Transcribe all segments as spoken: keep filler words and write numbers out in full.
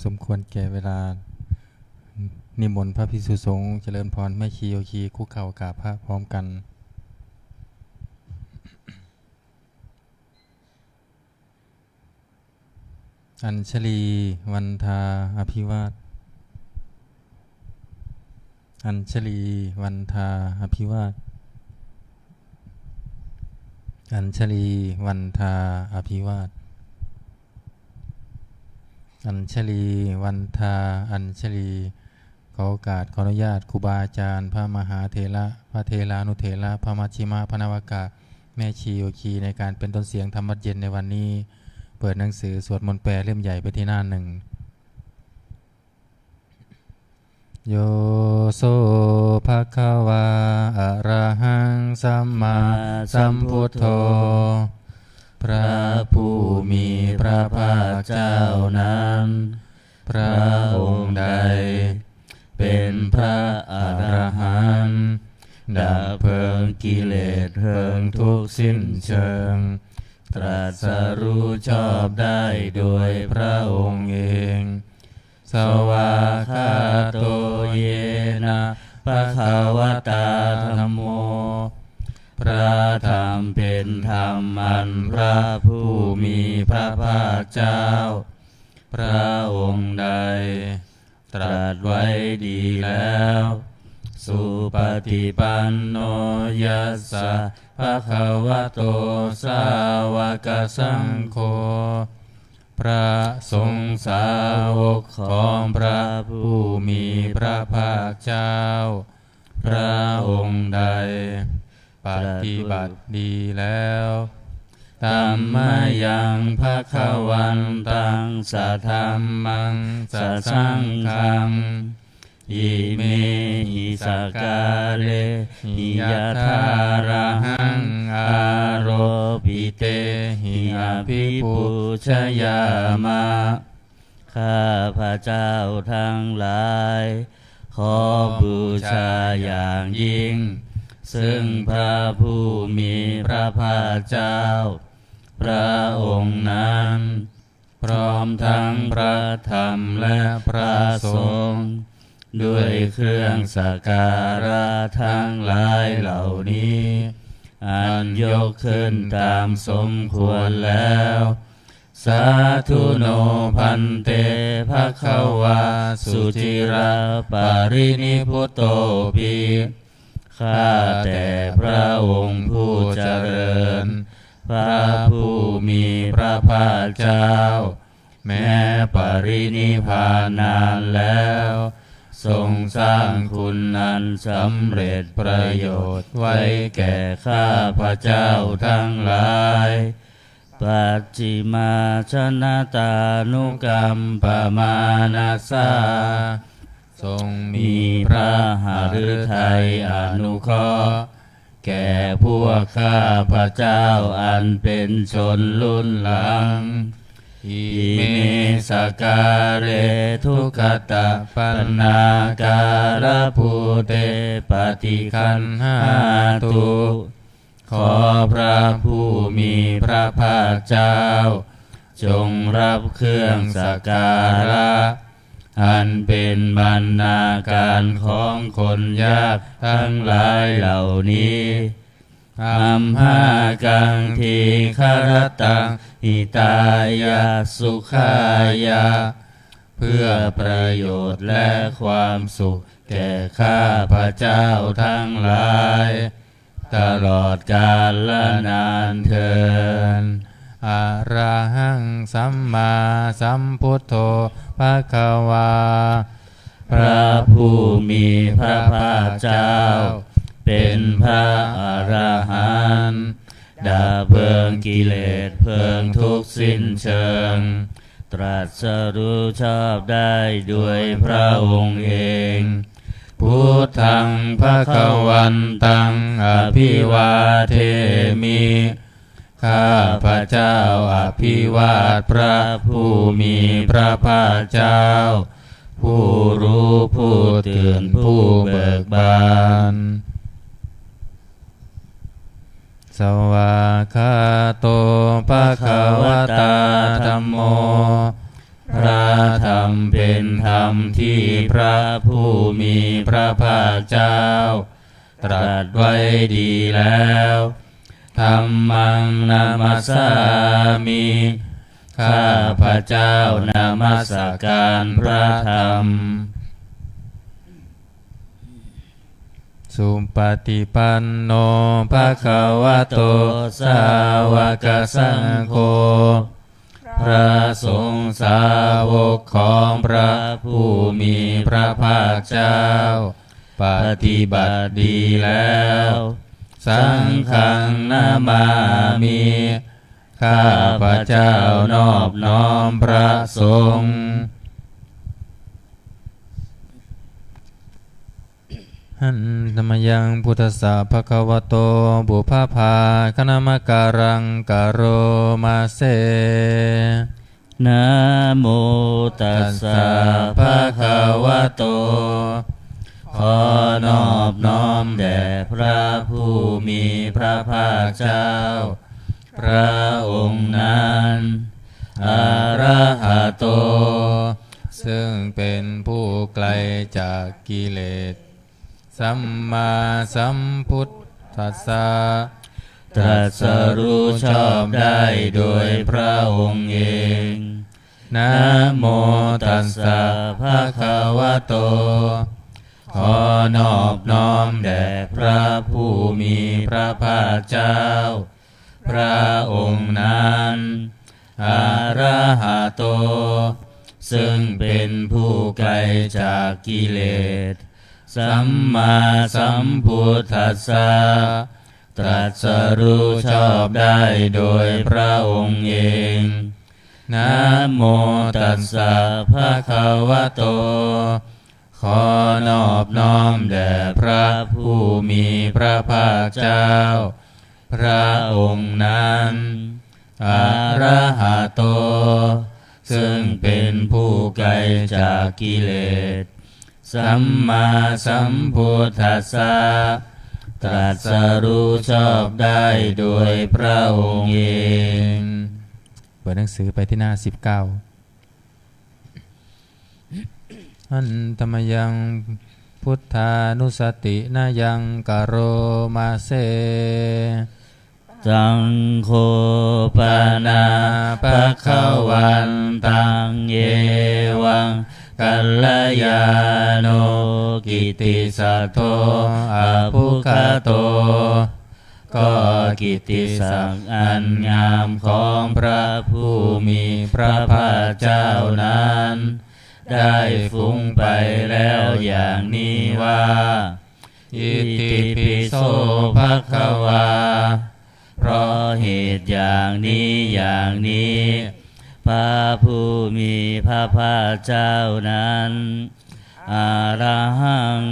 สมควรแก่เวลา นิมนต์พระภิกษุสงฆ์เจริญพร แม่ชีโยคีคุกเข่ากราบพระพร้อมกัน Añjalī vandā abhivāda. Añjalī vandā abhivāda. Añjalī vandā abhivāda. Añjalī vandā añjalī. ขอโอกาส ขออนุญาตครูบาอาจารย์ พระมหาเถระ พระเถรานุเถระ พระมัชฌิมะ พระนวกะ แม่ชีโยคี ในการเป็นต้นเสียงธรรมวัตรเย็นในวันนี้ เปิดหนังสือสวดมนต์แปลเล่มใหญ่ไปที่หน้าหนึ่ง Yo so bhagavā arahaṃ sammāsambuddho. พระผู้มีพระภาคเจ้านั้น พระองค์ใด เป็นพระอรหันต์ ดับเพลิงกิเลสเพลิงทุกข์สิ้นเชิง ตรัสรู้ชอบได้โดยพระองค์เอง Svākkhāto yena bhagavatā dhammo. พระธรรมเป็นธรรมอันพระผู้มีพระภาคเจ้า พระองค์ใด ตรัสไว้ดีแล้ว Supaṭipanno yassa bhagavato sāvakasaṅgho. พระสงฆ์สาวกของพระผู้มีพระภาคเจ้า พระองค์ใด ปฏิบัติดีแล้ว Tammayaṃ bhagavantaṃ sadhammaṃ sasaṅghaṃ. Imehi sakkārehi yathārahaṃ āropitehi abhipūjayāma. ข้าพเจ้าทั้งหลาย ขอบูชาอย่างยิ่ง ซึ่งพระผู้มีพระภาคเจ้า พระองค์นั้น พร้อมทั้งพระธรรมและพระสงฆ์ ด้วยเครื่องสักการะทั้งหลายเหล่านี้ อันยกขึ้นตามสมควรแล้ว Sādhu no bhante bhagavā suciraparinibbutopi. ข้าแต่พระองค์ผู้เจริญ พระผู้มีพระภาคเจ้า แม้ปรินิพพานนานแล้ว ทรงสร้างคุณอันสำเร็จประโยชน์ไว้แก่ข้าพเจ้าทั้งหลาย Pacchimājanatānukampamānasā. ทรงมีพระหฤทัยอนุเคราะห์ แก่พวกข้าพเจ้าอันเป็นชนรุ่นหลัง Ime sakkāre duggatapaṇṇākārabhūte paṭiggaṇhātu. ขอพระผู้มีพระภาคเจ้า จงรับเครื่องสักการะ อันเป็นบรรณาการของคนยากทั้งหลายเหล่านี้ Amhākaṃ dīgharattaṃ hitāya sukhāya. เพื่อประโยชน์และความสุขแก่ข้าพเจ้าทั้งหลาย ตลอดกาลนานเทอญ Arahaṃ sammāsambuddho bhagavā. พระผู้มีพระภาคเจ้า เป็นพระอรหันต์ ดับเพลิงกิเลสเพลิงทุกข์สิ้นเชิง ตรัสรู้ชอบได้ด้วยพระองค์เอง Buddhaṃ bhagavantaṃ abhivādemi. ข้าพเจ้าอภิวาทพระผู้มีพระภาคเจ้า ผู้รู้ผู้ตื่นผู้เบิกบาน Svākkhāto bhagavatā dhammo. พระธรรมเป ำที่พระผู้มีพระภาคเจ้าตรัสไว้ดีแล้ว Dhammaṃ namassāmi ข้าพเจ้านมัสการพระธรรม Supaṭipanno bhagavato sāvakasaṅgho พระสงฆ์สาวกของพระผู้มีพระภาคเจ้า ปฏิบัติดีแล้ว Saṅghaṃ namāmi ข้าพเจ้านอบน้อมพระสงฆ์ Handa mayaṃ buddhassa bhagavato pubbabhāganamakāraṃ karoma se. Namo tassa bhagavato ขอนอบน้อมแด่พระผู้มีพระภาคเจ้า พระองค์นั้น arahato ซึ่งเป็นผู้ไกลจากกิเลส sammāsambuddhassa ตรัสรู้ชอบได้โดยพระองค์เอง Namo tassa bhagavato ขอนอบน้อมแด่พระผู้มีพระภาคเจ้า พระองค์นั้น arahato ซึ่งเป็นผู้ไกลจากกิเลส sammāsambuddhassa ตรัสรู้ชอบได้โดยพระองค์เอง Namo tassa bhagavato ขอนอบน้อมแด่พระผู้มีพระภาคเจ้า พระองค์นั้น arahato ซึ่งเป็นผู้ไกลจากกิเลส sammāsambuddhassa ตรัสรู้ชอบได้โดยพระองค์เอง เปิดหนังสือไปที่หน้าสิบเก้า Handa mayaṃ buddhānussatinayaṃ karoma se. Saṅgho pana bhagavantaṃ evaṃ kalyāṇo kittisaddo abbhuggato ก็กิตติศักดิ์อันงามของพระผู้มีพระภาคเจ้านั้น ได้ฟุ้งไปแล้วอย่างนี้ว่า Itipi so bhagavā เพราะเหตุอย่างนี้อย่างนี้ พระผู้มีพระภาคเจ้านั้น arahaṃ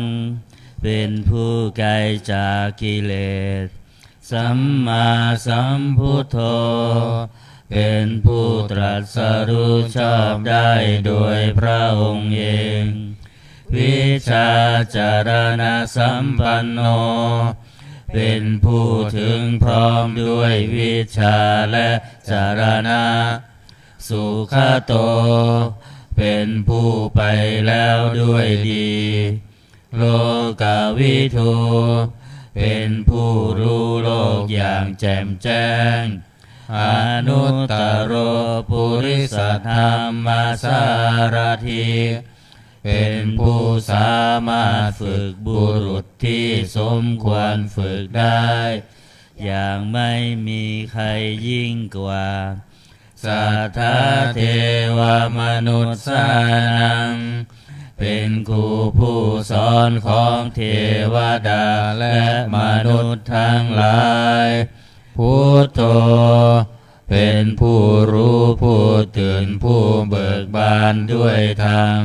เป็นผู้ไกลจากกิเลส sammāsambuddho เป็นผู้ตรัสรู้ชอบได้โดยพระองค์เอง vijjācaraṇasampanno เป็นผู้ถึงพร้อมด้วยวิชชาและจรณะ sugato เป็นผู้ไปแล้วด้วยดี lokavidū เป็นผู้รู้โลกอย่างแจ่มแจ้ง anuttaro purisadammasārathi เป็นผู้สามารถฝึกบุรุษที่สมควรฝึกได้ อย่างไม่มีใครยิ่งกว่า satthā devamanussānaṃ เป็นครูผู้สอนของเทวดาและมนุษย์ทั้งหลาย buddho เป็นผู้รู้ผู้ตื่นผู้เบิกบานด้วยธรรม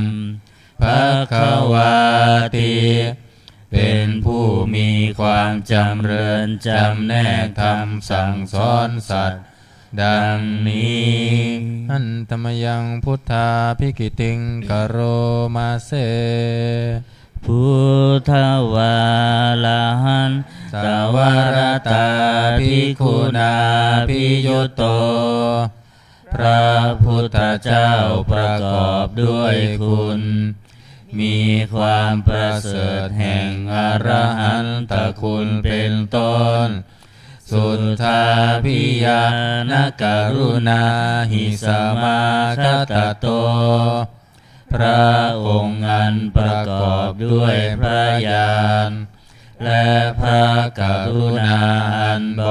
bhagavāti เป็นผู้มีความจำเริญจำแนกธรรมสั่งสอนสัตว์ ดังนี้ Handa mayaṃ buddhābhigītiṃ karoma se. Buddhavārahantavaratā bhikkhunā abhiyutto พระพุทธเจ้าประกอบด้วยคุณ มีความประเสริฐแห่งอรหันตคุณเป็นต้น Suddhābhiñāṇakaruṇāhi samāgatatto พระองค์อันประกอบด้วยพระญาณ และพระกรุณาอันบ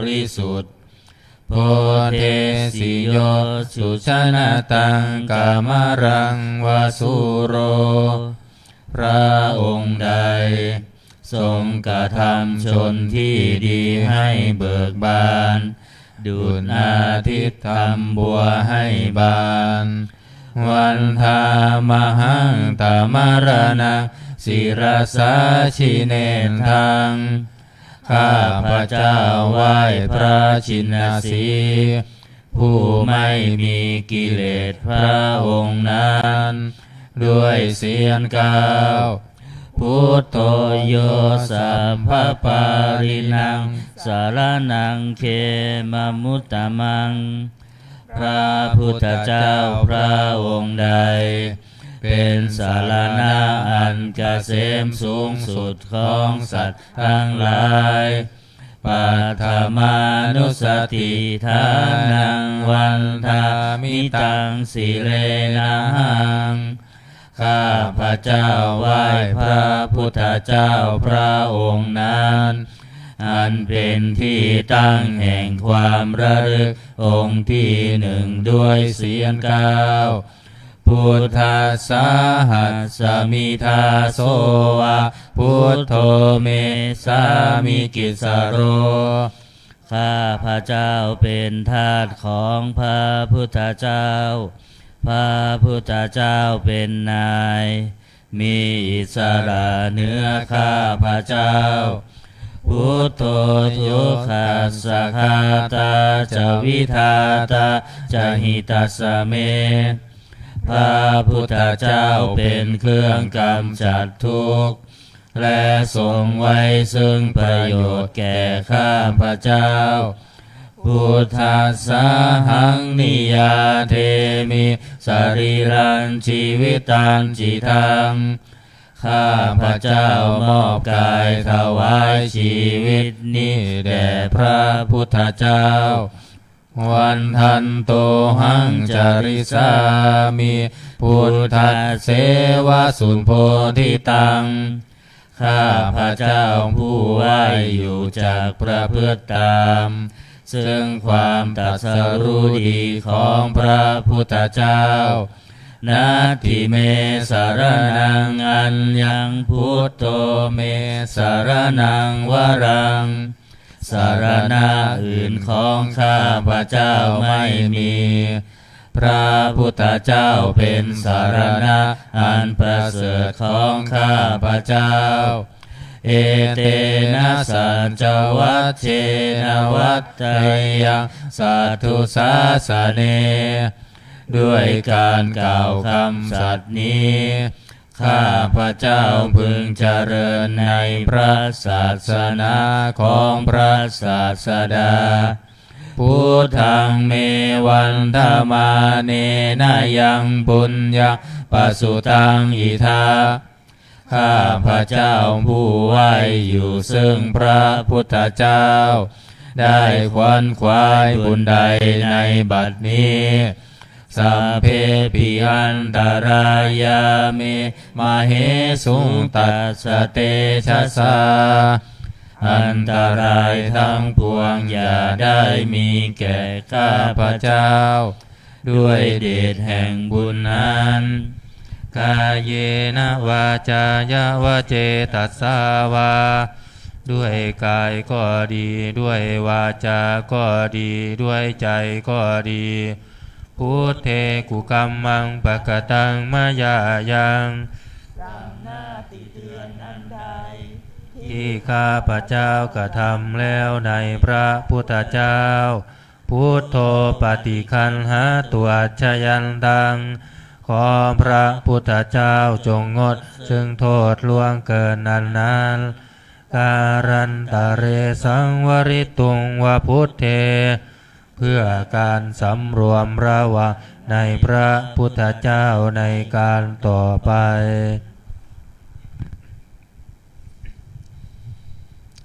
ริสุทธิ์ Bodhesi yo sujanataṃ kamalaṃ va sūro พระองค์ใดทรงกระทำชนที่ดีให้เบิกบาน ดุจอาทิตย์ทำบัวให้บาน Vandāmahaṃ tamaraṇaṃ sirasā jinendaṃ ข้าพเจ้าไหว้พระชินสีห์ ผู้ไม่มีกิเลสพระองค์นั้น ด้วยเสียงกล่าว Buddho yo sabbapāṇinaṃ saraṇaṃ khemamuttamaṃ พระพุทธเจ้าพระองค์ใด เป็นสรณะอันเกษมสูงสุดของสัตว์ทั้งหลาย Paṭhamānussatiṭṭhānaṃ vandāmi taṃ sirenahaṃ ข้าพเจ้าไหว้พระพุทธเจ้าพระองค์นั้น อันเป็นที่ตั้งแห่งความระลึกองค์ที่หนึ่งด้วยเสียงกล่าว Buddhassāhasmi dāso va buddho me sāmikissaro ข้าพเจ้าเป็นทาสของพระพุทธเจ้า พระพุทธเจ้าเป็นนาย มีอิสระเหนือข้าพเจ้า Buddho dukkhassa ghātā ca vidhātā ca hitassa me พระพุทธเจ้าเป็นเครื่องกำจัดทุกข์ และทรงไว้ซึ่งประโยชน์แก่ข้าพเจ้า Buddhassāhaṃ niyyādemi sarīrañjīvitañcidaṃ ข้าพเจ้ามอบกายถวายชีวิตนี้แด่พระพุทธเจ้า Vandantohaṃ carissāmi buddhasseva subodhitaṃ ข้าพเจ้าผู้ไหว้อยู่จักประพฤติตาม ซึ่งความตรัสรู้ดีของพระพุทธเจ้า Natthi me saraṇaṃ aññaṃ buddho me saraṇaṃ varaṃ สรณะอื่นของข้าพเจ้าไม่มี พระพุทธเจ้าเป็นสรณะอันประเสริฐของข้าพเจ้า Etena saccavajjena vaḍḍheyyaṃ satthu sāsane ด้วยการกล่าวคำสัตย์นี้ ข้าพเจ้าพึงเจริญในพระศาสนาของพระศาสดา Buddhaṃ me vandamānena yaṃ puññaṃ pasutaṃ idha ข้าพเจ้าผู้ไหว้อยู่ซึ่งพระพุทธเจ้า ได้ขวนขวายบุญใดในบัดนี้ Sabbepi antarāyā me māhesuṃ tassa tejasā อันตรายทั้งปวงอย่าได้มีแก่ข้าพเจ้า ด้วยเดชแห่งบุญนั้น Kāyena vācāya va cetasā vā ด้วยกายก็ดี ด้วยวาจาก็ดี ด้วยใจก็ดี Buddhe kukammaṃ pakataṃ mayā yaṃ กรรมหน้าติเตียนอันใด ที่ข้าพเจ้ากระทำแล้วในพระพุทธเจ้า Buddho paṭiggaṇhātu accayantaṃ ขอพระพุทธเจ้าจงงดซึ่งโทษล่วงเกินอันนั้น Kālantare saṃvarituṃ va buddhe เพื่อการสำรวมระวังในพระพุทธเจ้าในการต่อไป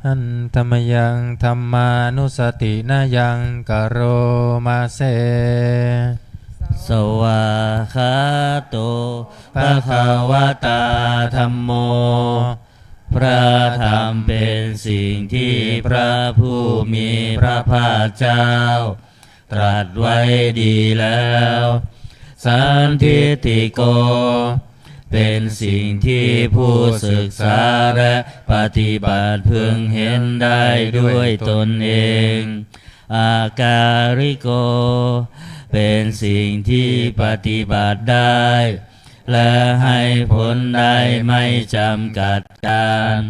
Handa mayaṃ dhammānussatinayaṃ karoma se. Svākkhāto bhagavatā dhammo. พระธรรมเป็นสิ่งที่พระผู้มีพระภาคเจ้า ตรัสไว้ดีแล้ว Sandiṭṭhiko เป็นสิ่งที่ผู้ศึกษาและปฏิบัติพึงเห็นได้ด้วยตนเอง Akāliko เป็นสิ่งที่ปฏิบัติได้ และให้ผลได้ไม่จำกัดการ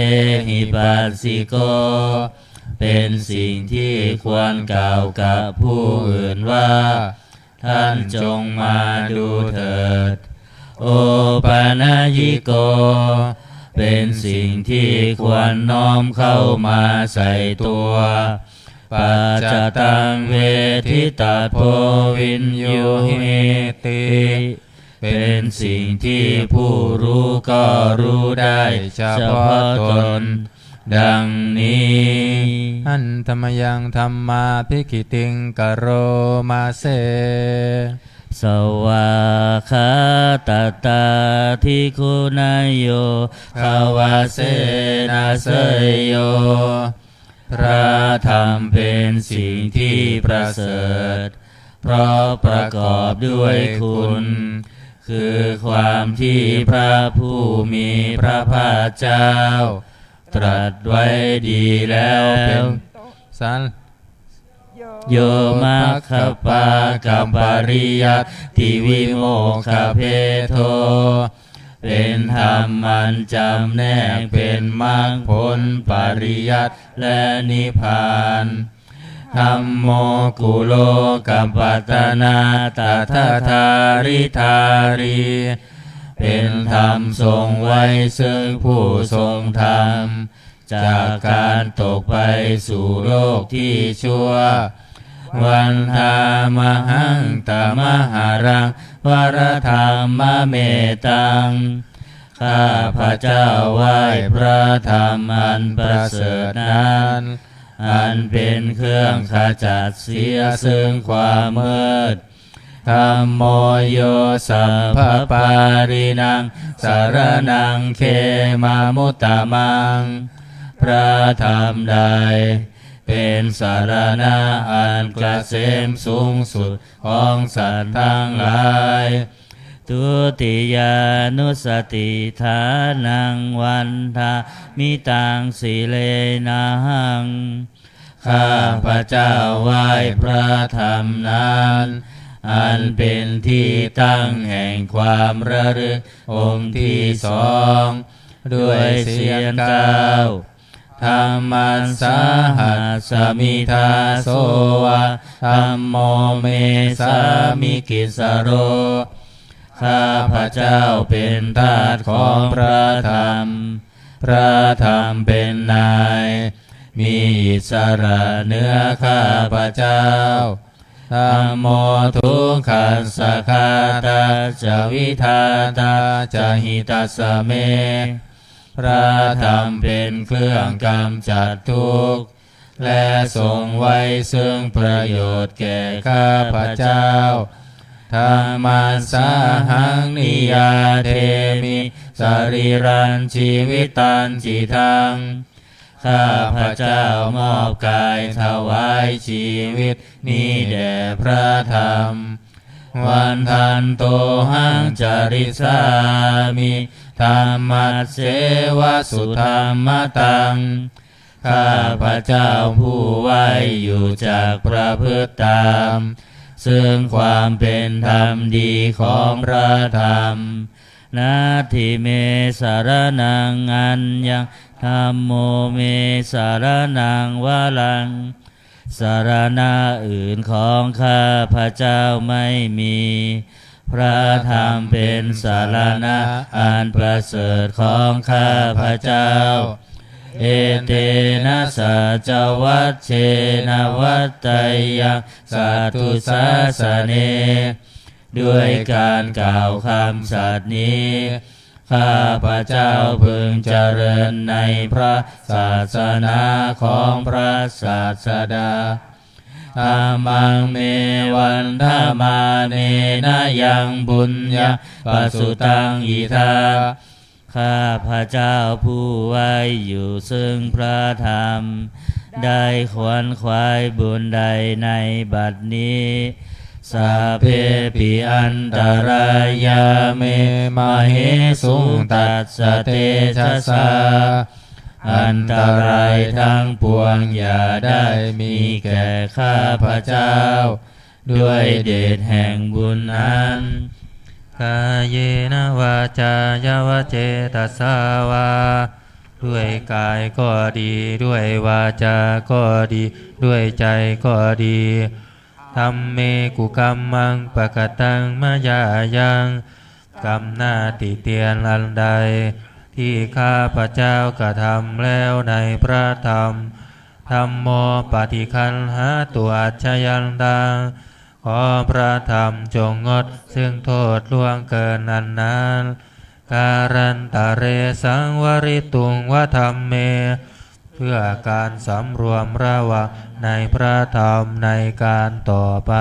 Ehipassiko เป็นสิ่งที่ควรกล่าวกับผู้อื่นว่า ท่านจงมาดูเถิด Opanayiko เป็นสิ่งที่ควรน้อมเข้ามาใส่ตัว Paccattaṃ veditabbo viññūhīti เป็นสิ่งที่ผู้รู้ก็รู้ได้เฉพาะตน ดังนี้ Handa mayaṃ dhammābhigītiṃ karoma se. Svākkhātatādiguṇayogavasena seyyo. พระธรรมเป็นสิ่งที่ประเสริฐ เพราะประกอบด้วยคุณ คือความที่พระผู้มีพระภาคเจ้า ตรัสไว้ดีแล้วเป็น San yo maggapākapariyattivimokkhabhedo เป็นธรรมอันจำแนกเป็นมรรคผลปริยัติและนิพพาน Dhammo kulokapatanā tadadhāridhārī เป็นธรรมทรงไว้ซึ่งผู้ทรงธรรม จากการตกไปสู่โลกที่ชั่ว Vandāmahaṃ tamaharaṃ varadhammametaṃ ข้าพเจ้าไหว้พระธรรมอันประเสริฐนั้น อันเป็นเครื่องขจัดเสียซึ่งความมืด Dhammo yo sabbapāṇīnaṃ saraṇaṃ khemamuttamaṃ พระธรรมใดเป็นสรณะอันเกษมสูงสุดของสัตว์ทั้งหลาย Dutiyānussatiṭṭhānaṃ vandāmi taṃ sirenahaṃ ข้าพเจ้าไหว้พระธรรมนั้น อันเป็นที่ตั้งแห่งความระลึกองค์ที่สอง ด้วยเสียงกล้าว Dhammassāhasmi dāso va dhammo me sāmikissaro ข้าพเจ้าเป็นทาสของพระธรรม พระธรรมเป็นนาย มีอิสระเหนือข้าพเจ้า Dhammo dukkhassa ghātā ca vidhātā ca hitassa me พระธรรมเป็นเครื่องกำจัดทุกข์ และทรงไว้ซึ่งประโยชน์แก่ข้าพเจ้า Dhammassāhaṃ niyyādemi sarīrañjīvitañcidaṃ ข้าพเจ้ามอบกายถวายชีวิตนี้แด่พระธรรม Vandantohaṃ carissāmi dhammasseva sudhammataṃ ข้าพเจ้าผู้ไหว้อยู่จักประพฤติตาม ซึ่งความเป็นธรรมดีของพระธรรม Natthi me saraṇaṃ aññaṃ dhammo me saraṇaṃ varaṃ สรณะอื่นของข้าพเจ้าไม่มี พระธรรมเป็นสรณะอันประเสริฐของข้าพเจ้า Etena saccavajjena vaḍḍeyyaṃ satthu sāsane. ด้วยการกล่าวคำสัตย์นี้ ข้าพเจ้าพึงเจริญในพระศาสนาของพระศาสดา Dhammaṃ me vandamānena yaṃ puññaṃ pasutaṃ idha. ข้าพเจ้าผู้ไว้อยู่ซึ่งพระธรรม ได้ขวนขวายบุญใดในบัดนี้ Sabbepi antarāyā me māhesuṃ tassa tejasā. อันตรายทั้งปวงอย่าได้มีแก่ข้าพเจ้า ด้วยเดชแห่งบุญนั้น Kāyena vācāya va cetasā vā. ด้วยกายก็ดี ด้วยวาจาก็ดี ด้วยใจก็ดี Dhamme kukammaṃ pakataṃ mayā yaṃ. กรรมหน้าติเตียนอันใด ที่ข้าพเจ้ากระทำแล้วในพระธรรม Dhammo paṭiggaṇhātu accayantaṃ. ขอพระธรรมจงงดซึ่งโทษล่วงเกินอันนั้น Kālantare saṃvarituṃ va dhamme. เพื่อการสำรวมระวังในพระธรรมในการต่อไป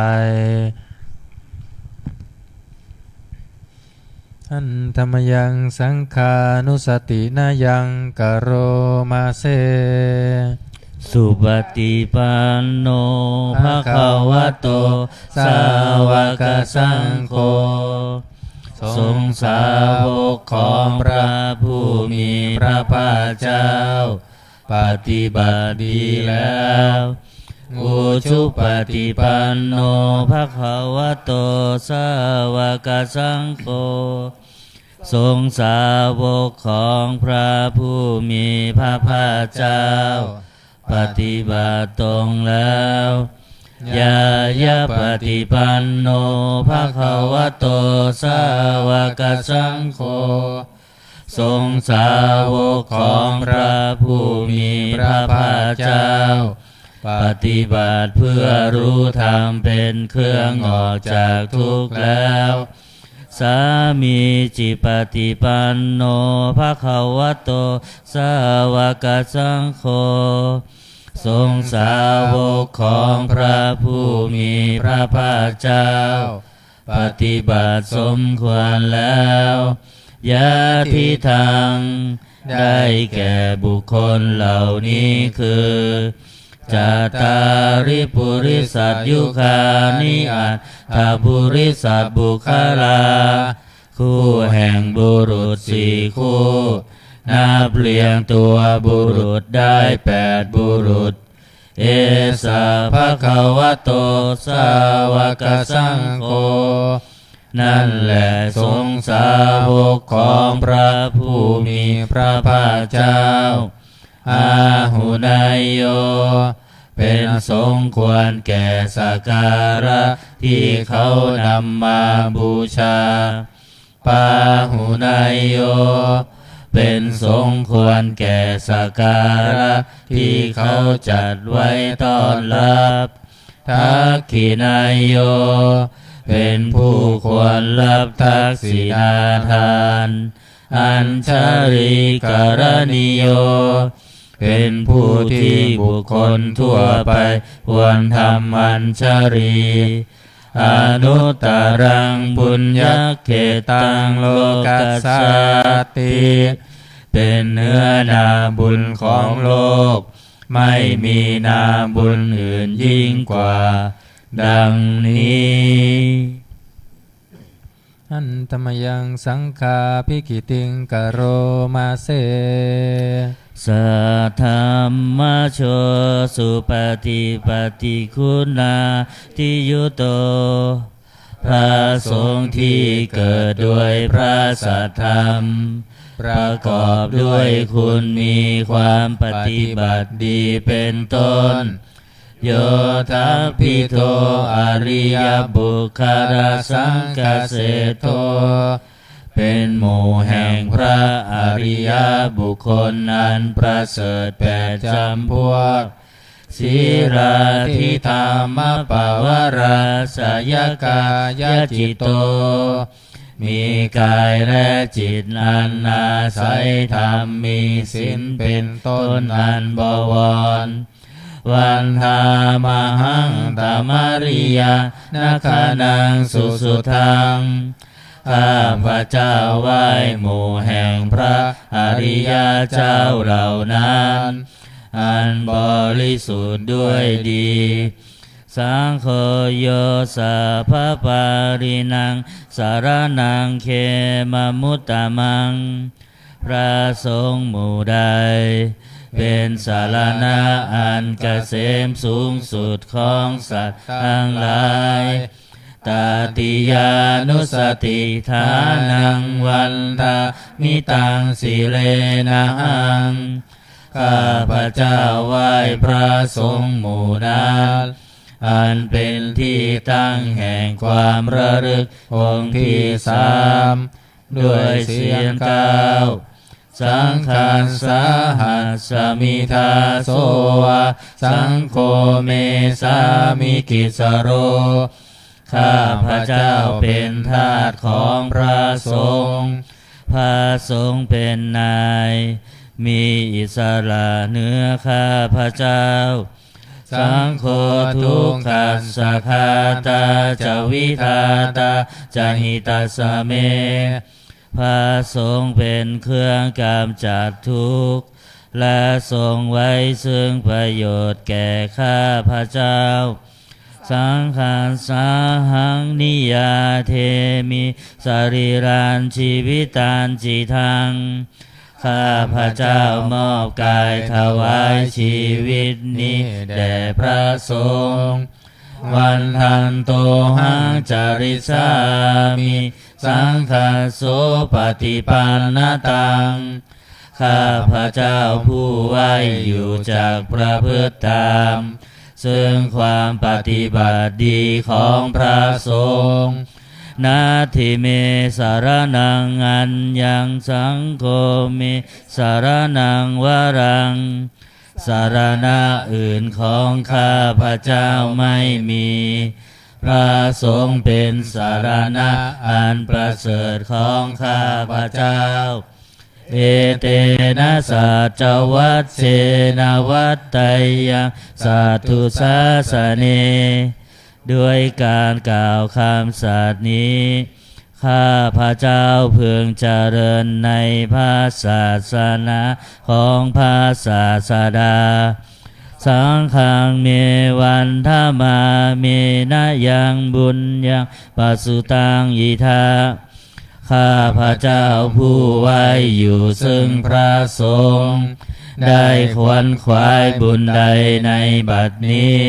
Handa mayaṃ saṅghānussatinayaṃ karoma se. Supaṭipanno bhagavato sāvakasaṅgho. สงฆ์สาวกของพระผู้มีพระภาคเจ้า ปฏิบัติดีแล้ว Ujupaṭipanno bhagavato sāvakasaṅgho. สงฆ์สาวกของพระผู้มีพระภาคเจ้า ปฏิบัติตรงแล้ว Ñāyapaṭipanno bhagavato sāvakasaṅgho. สงฆ์สาวกของพระผู้มีพระภาคเจ้า ปฏิบัติเพื่อรู้ธรรมเป็นเครื่องออกจากทุกข์แล้ว Sāmīcipaṭipanno bhagavato sāvakasaṅgho. สงฆ์สาวกของพระผู้มีพระภาคเจ้า ปฏิบัติสมควรแล้ว Yadidaṃ ได้แก่บุคคลเหล่านี้คือ Cattāri purisayugāni aṭṭha purisapuggalā. คู่แห่งบุรุษสี่คู่ นับเรียงตัวบุรุษได้แปดบุรุษ Esa bhagavato sāvakasaṅgho. นั่นแหละสงฆ์สาวกของพระผู้มีพระภาคเจ้า Āhuneyyo เป็นสงฆ์ควรแก่สักการะที่เขานำมาบูชา Pāhuneyyo เป็นสงฆ์ควรแก่สักการะที่เขาจัดไว้ต้อนรับ Dakkhiṇeyyo เป็นผู้ควรรับทักษิณาทาน Añjalikaraṇīyo เป็นผู้ที่บุคคลทั่วไปควรทำอัญชลี Anuttaraṃ puññakkhettaṃ lokassāti. เป็นเนื้อนาบุญของโลก ไม่มีนาบุญอื่นยิ่งกว่า ดังนี้ Handa mayaṃ saṅghābhigītiṃ karoma se. Saddhammajo supaṭipattiguṇādiyutto. พระสงฆ์ที่เกิดด้วยพระสัทธรรม ประกอบด้วยคุณมีความปฏิบัติดีเป็นต้น Yoṭṭhabbidho ariyapuggalasaṅghaseṭṭho. เป็นหมู่แห่งพระอริยบุคคลอันประเสริฐแปดจำพวก Sīlādidhammapavarāsayakāyacitto มีกายและจิตอันอาศัยธรรม มีศีลเป็นต้นอันบวร Vandāmahaṃ tamariyaṃ gaṇaṃ susuddhaṃ ข้าพเจ้าไหว้หมู่แห่งพระอริยเจ้าเหล่านั้น อันบริสุทธิ์ด้วยดี Saṅgho yo sabbapāṇīnaṃ saraṇaṃ khemamuttamaṃ พระสงฆ์หมู่ใด เป็นสรณะอันเกษมสูงสุดของสัตว์ทั้งหลาย Tatiyānussatiṭṭhānaṃ vandāmi taṃ sirenahaṃ ข้าพเจ้าไหว้พระสงฆ์หมู่นั้น อันเป็นที่ตั้งแห่งความระลึกองค์ที่สาม ด้วยเสียงเก้า Saṅghassāhasmi dāso va saṅgho me sāmikissaro ข้าพเจ้าเป็นทาสของพระสงฆ์ พระสงฆ์เป็นนาย มีอิสระเหนือข้าพเจ้า Saṅgho dukkhassa ghātā ca vidhātā ca hitassa me พระสงฆ์เป็นเครื่องกำจัดทุกข์ และทรงไว้ซึ่งประโยชน์แก่ข้าพเจ้า Saṅghassāhaṃ niyyādemi sarīrañjīvitañcidaṃ ข้าพเจ้ามอบกายถวายชีวิตนี้แด่พระสงฆ์ Vandantohaṃ carissāmi saṅghassopaṭipannataṃ ข้าพเจ้าผู้ไหว้อยู่จักประพฤติตาม ซึ่งความปฏิบัติดีของพระสงฆ์ Natthi me saraṇaṃ aññaṃ saṅgho me saraṇaṃ varaṃ สรณะอื่นของข้าพเจ้าไม่มี พระสงฆ์เป็นสรณะอันประเสริฐของข้าพเจ้า Etena saccavajjena vaḍḍheyyaṃ satthu sāsane ด้วยการกล่าวคำสัตย์นี้ ข้าพเจ้าพึงเจริญในพระศาสนาของพระศาสดา Saṅghaṃ me vandamānena yaṃ puññaṃ pasutaṃ idha ข้าพเจ้าผู้ไหว้อยู่ซึ่งพระสงฆ์ ได้ขวนขวายบุญใดในบัดนี้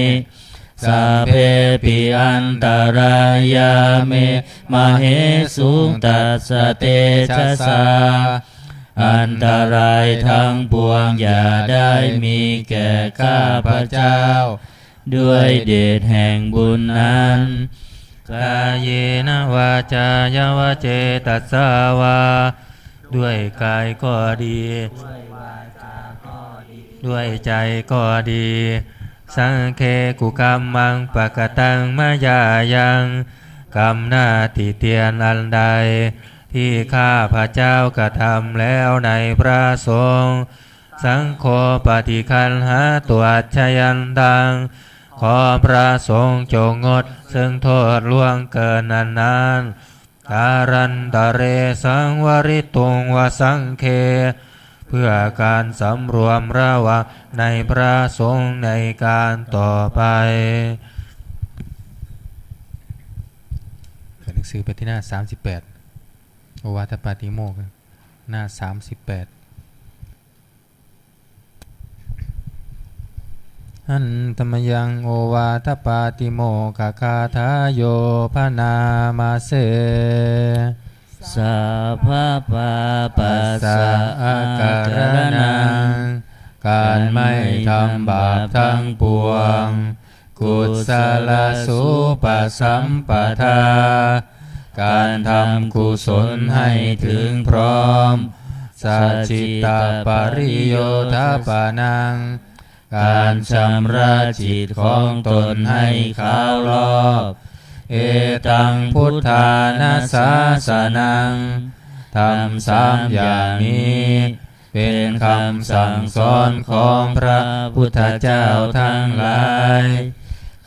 Sabbepi antarāyā me māhesuṃ tassa tejasā อันตรายทั้งปวงอย่าได้มีแก่ข้าพเจ้า ด้วยเดชแห่งบุญนั้น Kāyena vācāya va cetasā vā ด้วยกายก็ดี ด้วยใจก็ดี Saṅghe kukammaṃ pakataṃ mayā yaṃ กรรมหน้าติเตียนอันใด ที่ข้าพเจ้ากระทำแล้วในพระสงฆ์ Saṅgho paṭiggaṇhātu accayantaṃ ขอพระสงฆ์จงงดซึ่งโทษล่วงเกินอันนั้น Kālantare saṃvarituṃ va saṅghe เพื่อการสำรวมระวังในพระสงฆ์ในการต่อไป เปิดหนังสือไปที่หน้าสามสิบแปด โอวาทปาติโมกข์ หน้าสามสิบแปด Handa mayaṃ ovātapātimokkhaggāthāyo bhaṇāma se. Sabbapāpassa akaraṇaṃ การไม่ทำบาปทั้งปวง Kusalasupasampadā การทำกุศลให้ถึงพร้อม Sacittapariyothapanaṃ การชำระจิตของตนให้ขาวรอบ Etaṃ buddhāna sāsanaṃ ธรรมสามอย่างนี้ เป็นคำสั่งสอนของพระพุทธเจ้าทั้งหลาย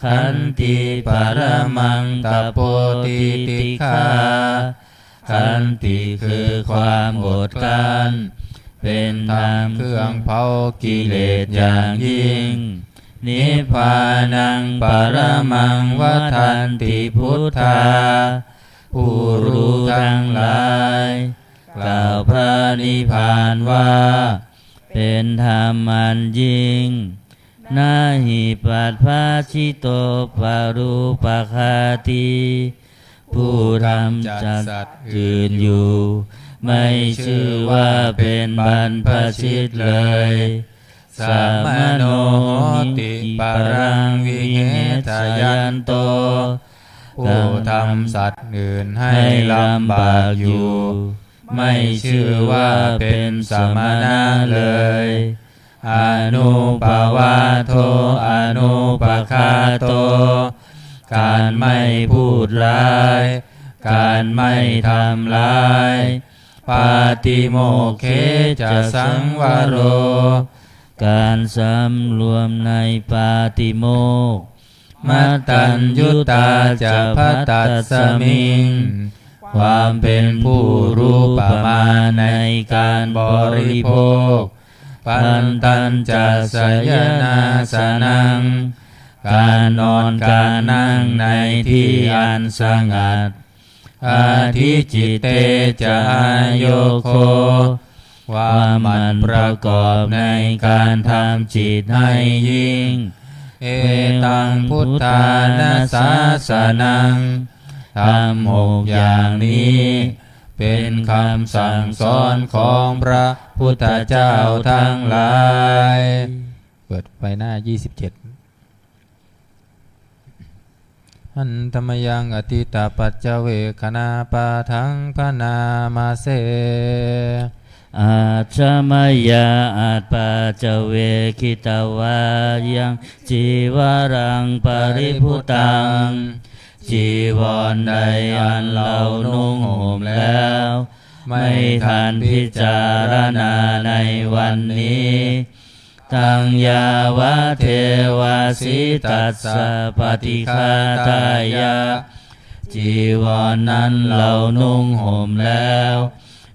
Khanti paramaṃ tapo titikkhā Khanti คือความอดกลั้น เป็นธรรมเครื่องเผากิเลสอย่างยิ่ง Nibbānaṃ paramaṃ vadanti buddhā ผู้รู้ทั้งหลาย กล่าวพระนิพพานว่า เป็นธรรมอันยิ่ง Na hi pabbajito parūpaghātī ผู้ทำจัดสัตว์อื่นอยู่ ไม่ชื่อว่าเป็นบรรพชิตเลย Samano hoti paraṃ vihejayanto ผู้ทำสัตว์อื่นให้ลำบากอยู่ ไม่ชื่อว่าเป็นสมณะเลย Anūpavādo anūpaghāto การไม่พูดร้าย การไม่ทำร้าย Pātimokkhe ca saṃvaro การสำรวมในปาติโมกข์ Mattaññutā ca bhattasmiṃ ความเป็นผู้รู้ประมาณในการบริโภค Bhaddantassa sayanāsanaṃ การนอนการนั่งในที่อันสงัด Adhicitte ca āyogho ความหมั่นประกอบในการทำจิตให้ยิ่ง Etaṃ buddhāna sāsanaṃ ธรรมหกอย่างนี้ เป็นคำสั่งสอนของพระพุทธเจ้าทั้งหลาย เปิดไปหน้า ยี่สิบเจ็ด Handa mayaṃ atītapaccavekkhaṇapāṭhaṃ bhaṇāma se. Ajja mayā apaccavekkhitvā yaṃ cīvaraṃ paribhuttaṃ จีวรใดอันเรานุ่งห่มแล้ว ไม่ทันพิจารณาในวันนี้ Taṃ yāvadeva sītassa paṭighātāya จีวรนั้นเรานุ่งห่มแล้ว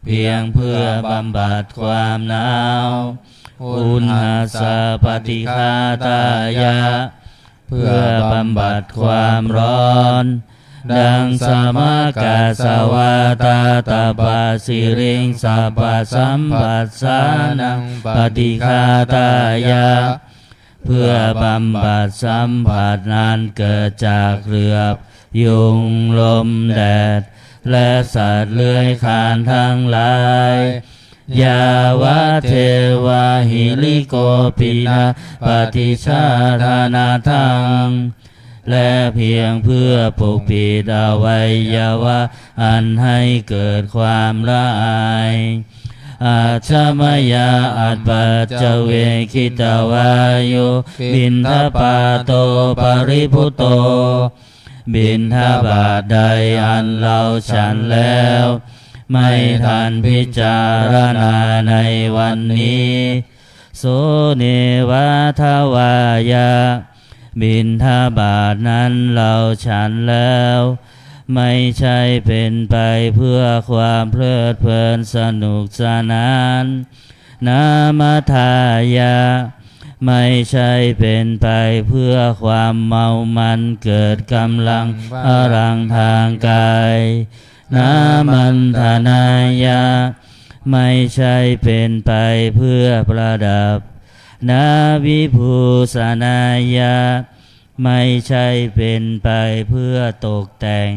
เพียงเพื่อบำบัดความหนาว Uṇhassa paṭighātāya เพื่อบำบัดความร้อน Daṃsamakasavātātapasiriṃ sabbasampassānaṃ paṭighātāya เพื่อบำบัดสัมผัสอันเกิดจากเหลือบ ยุง ลม แดด และสัตว์เลื้อยคลานทั้งหลาย Yāvadeva hirikopinapaṭicchādanatthaṃ และเพียงเพื่อปกปิดอวัยวะอันให้เกิดความละอาย Ajja mayā apaccavekkhitvā yo piṇḍapāto paribhutto บิณฑบาตใดอันเราฉันแล้ว ไม่ทันพิจารณาในวันนี้ So neva davāya บิณฑบาตนั้นเราฉันแล้ว ไม่ใช่เป็นไปเพื่อความเพลิดเพลินสนุกสนาน Namadāya ไม่ใช่เป็นไปเพื่อความเมามันเกิดกำลังพลังทางกาย Namantanāya ไม่ใช่เป็นไปเพื่อประดับ Na vibhūsanāya ไม่ใช่เป็นไปเพื่อตกแต่ง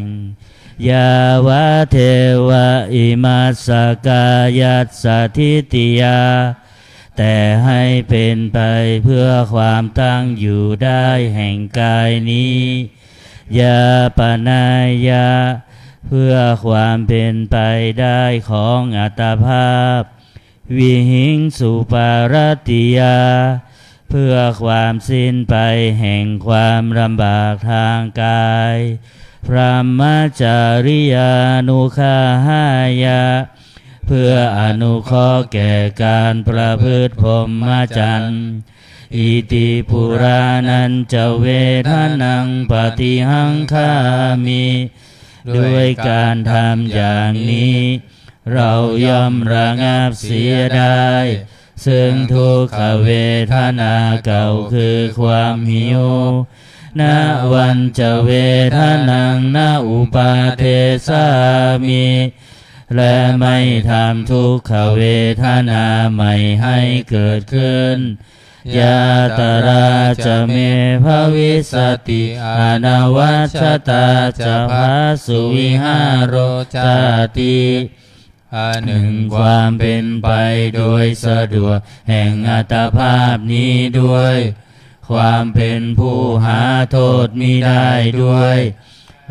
Yāvadeva imassa kāyassa ṭhitiyā แต่ให้เป็นไปเพื่อความตั้งอยู่ได้แห่งกายนี้ Yāpanāya เพื่อความเป็นไปได้ของอัตภาพ vihiṃsuparatiyā เพื่อความสิ้นไปแห่งความลำบากทางกาย brahmacariyānuggahāya เพื่ออนุเคราะห์แก่การประพฤติพรหมจรรย์ iti purāṇañca vedanaṃ paṭihaṅkhāmi ด้วยการทำอย่างนี้ เราย่อมระงับเสียได้ ซึ่งทุกขเวทนาเก่าคือความหิว navañca vedanaṃ na uppādessāmi และไม่ทำทุกขเวทนาใหม่ให้เกิดขึ้น yātrā ca me bhavissati anavajjatā ca phāsuvihāro cāti อันหนึ่งความเป็นไปโดยสะดวกแห่งอัตภาพนี้ด้วย ความเป็นผู้หาโทษมิได้ด้วย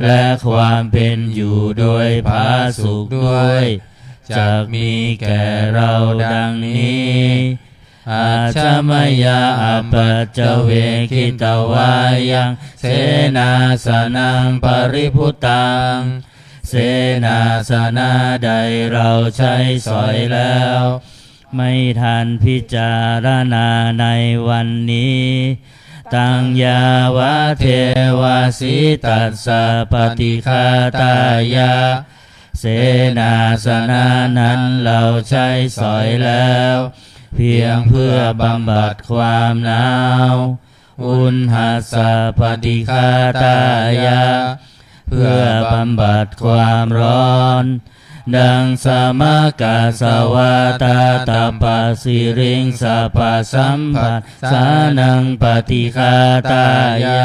และความเป็นอยู่โดยผาสุกข์ด้วย จักมีแก่เราดังนี้ Ajja mayā apaccavekkhitvā yaṃ senāsanaṃ paribhuttaṃ เสนาสนะใดเราใช้สอยแล้ว ไม่ทันพิจารณาในวันนี้ taṃ yāvadeva sītassa paṭighātāya เสนาสนะนั้นเราใช้สอยแล้ว เพียงเพื่อบำบัดความหนาว uṇhassa paṭighātāya เพื่อบำบัดความร้อน daṃsamakasavātātapasiriṃsapasamphassānaṃ paṭighātāya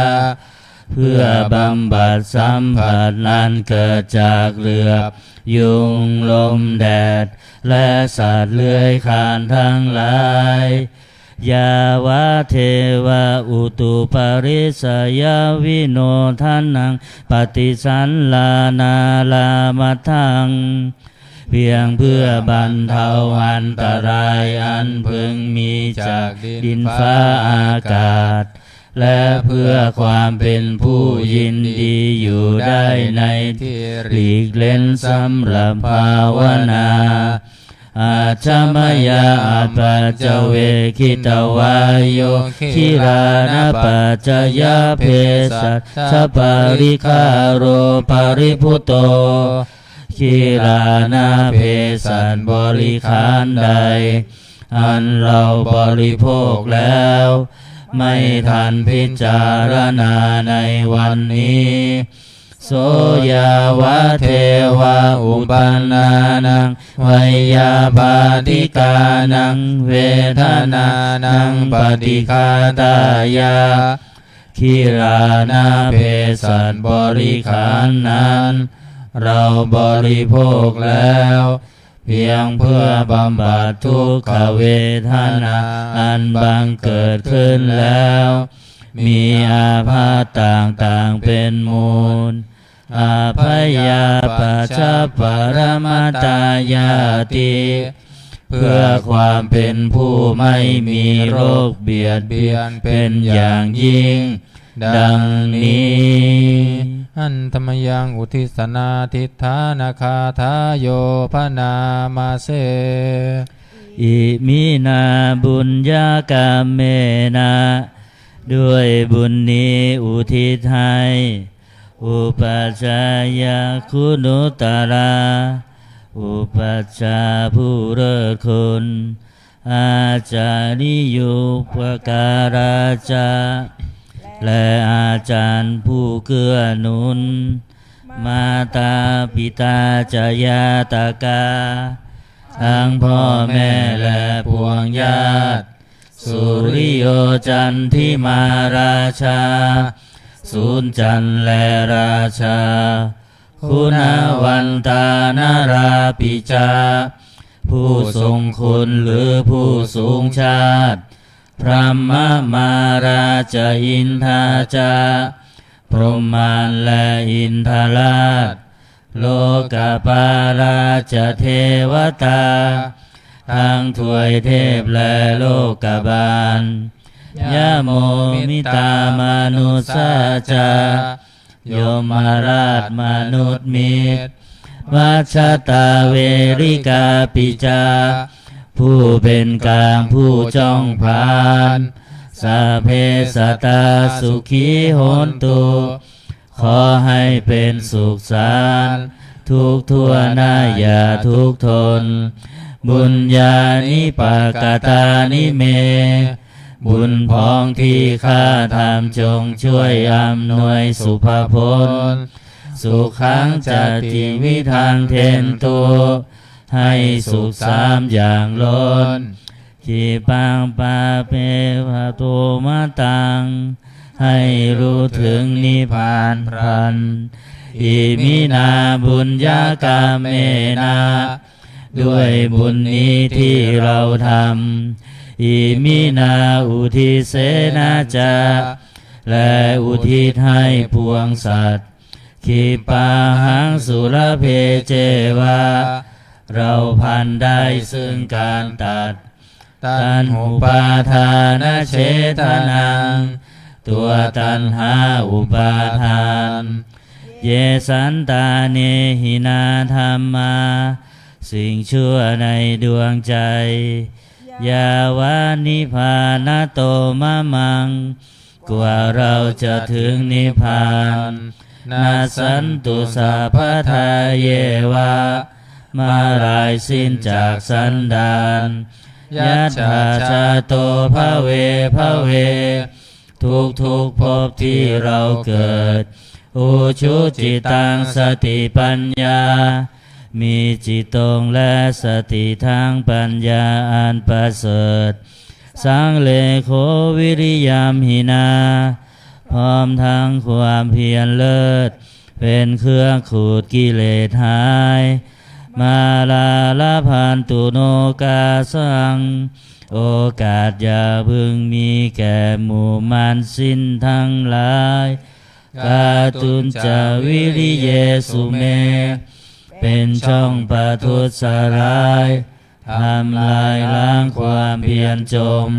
เพื่อบำบัดสัมผัสอันเกิดจากเหลือบ ยุง ลม แดด และสัตว์เลื้อยคลานทั้งหลาย yāvadeva utuparissayavinodanaṃ paṭisallānārāmatthaṃ เพียงเพื่อบรรเทาอันตรายอันพึงมีจากดินฟ้าอากาศ และเพื่อความเป็นผู้ยินดีอยู่ได้ในที่หลีกเล่นสำหรับภาวนา Ajja mayā apaccavekkhitvā yo gilānapaccayabhesajjaparikkhāro paribhutto กิลานาเภสัชบริขารใด อันเราบริโภคแล้ว ไม่ทันพิจารณาในวันนี้ so yāvadeva uppannānaṃ veyyābādhikānaṃ vedanānaṃ paṭighātāya กิลานาเภสัชบริขารนั้น เราบริโภคแล้ว เพียงเพื่อบำบัดทุกขเวทนาอันบังเกิดขึ้นแล้ว มีอาพาธต่างๆเป็นมูล abyāpajjhaparamatāyāti เพื่อความเป็นผู้ไม่มีโรคเบียดเบียนเป็นอย่างยิ่ง ดังนี้ Handa mayaṃ uddissanādhiṭṭhānagāthāyo bhaṇāma se. Iminā puññakammena ด้วยบุญนี้อุทิศให้ upajjhāya guṇuttarā อุปัชฌาย์ผู้เลิศคุณ ācariyūpakārā ca และอาจารย์ผู้เกื้อหนุน mātā pitā ca ñātakā ทั้งพ่อแม่และปวงญาติ suriyo candimā rājā สุญจันทร์และราชา guṇavantā narāpi ca ผู้ทรงคุณหรือผู้สูงชาติ brahmamārā ca indā ca พรหมมารและอินทราช lokapālā ca devatā ทั้งทวยเทพและโลกบาล yamo mittā manussā ca ยมราชมนุษย์มิตร majjhattā verikāpi ca ผู้เป็นกลางผู้จ้องผลาญ sabbe sattā sukhī hontu ขอให้เป็นสุขสันต์ทุกทั่วหน้าอย่าทุกข์ทน puññāni pakatāni me บุญพองที่ข้าทำจงช่วยอำนวยสุภพล sukhaṃ ca tividhaṃ dentu ให้สุขสามอย่างล้น khippāpappebbhato mataṃ ให้รู้ถึงนิพพานพลัน iminā puññakammena ด้วยบุญนี้ที่เราทำ iminā uddisena ca และอุทิศให้ปวงสัตว์ khippāhaṃ sulabhe ceva เราพลันได้ซึ่งการตัด taṇhupādānachedanaṃ ตัวตัณหาอุปาทาน ye santāne hinā dhammā สิ่งชั่วในดวงใจ yāva nibbānato mamaṃ กว่าเราจะถึงนิพพาน nassantu sabbadā yeva เมื่อลายสิ้นจากสันดาน yattha jāto bhave bhave ทุกทุกๆภพที่เราเกิด ujucittaṃ satipaññā มีจิตตรงและสติทั้งปัญญาอันประเสริฐ sallekho viriyamhinā พร้อมทั้งความเพียรเลิศ เป็นเครื่องขูดกิเลสหาย mālā labhantu nokāsaṃ โอกาสอย่าพึงมีแก่หมู่มารสิ้นทั้งหลาย kātuñca viriyesu me เป็นช่องประทุษร้าย ทำลายล้างความเพียรจม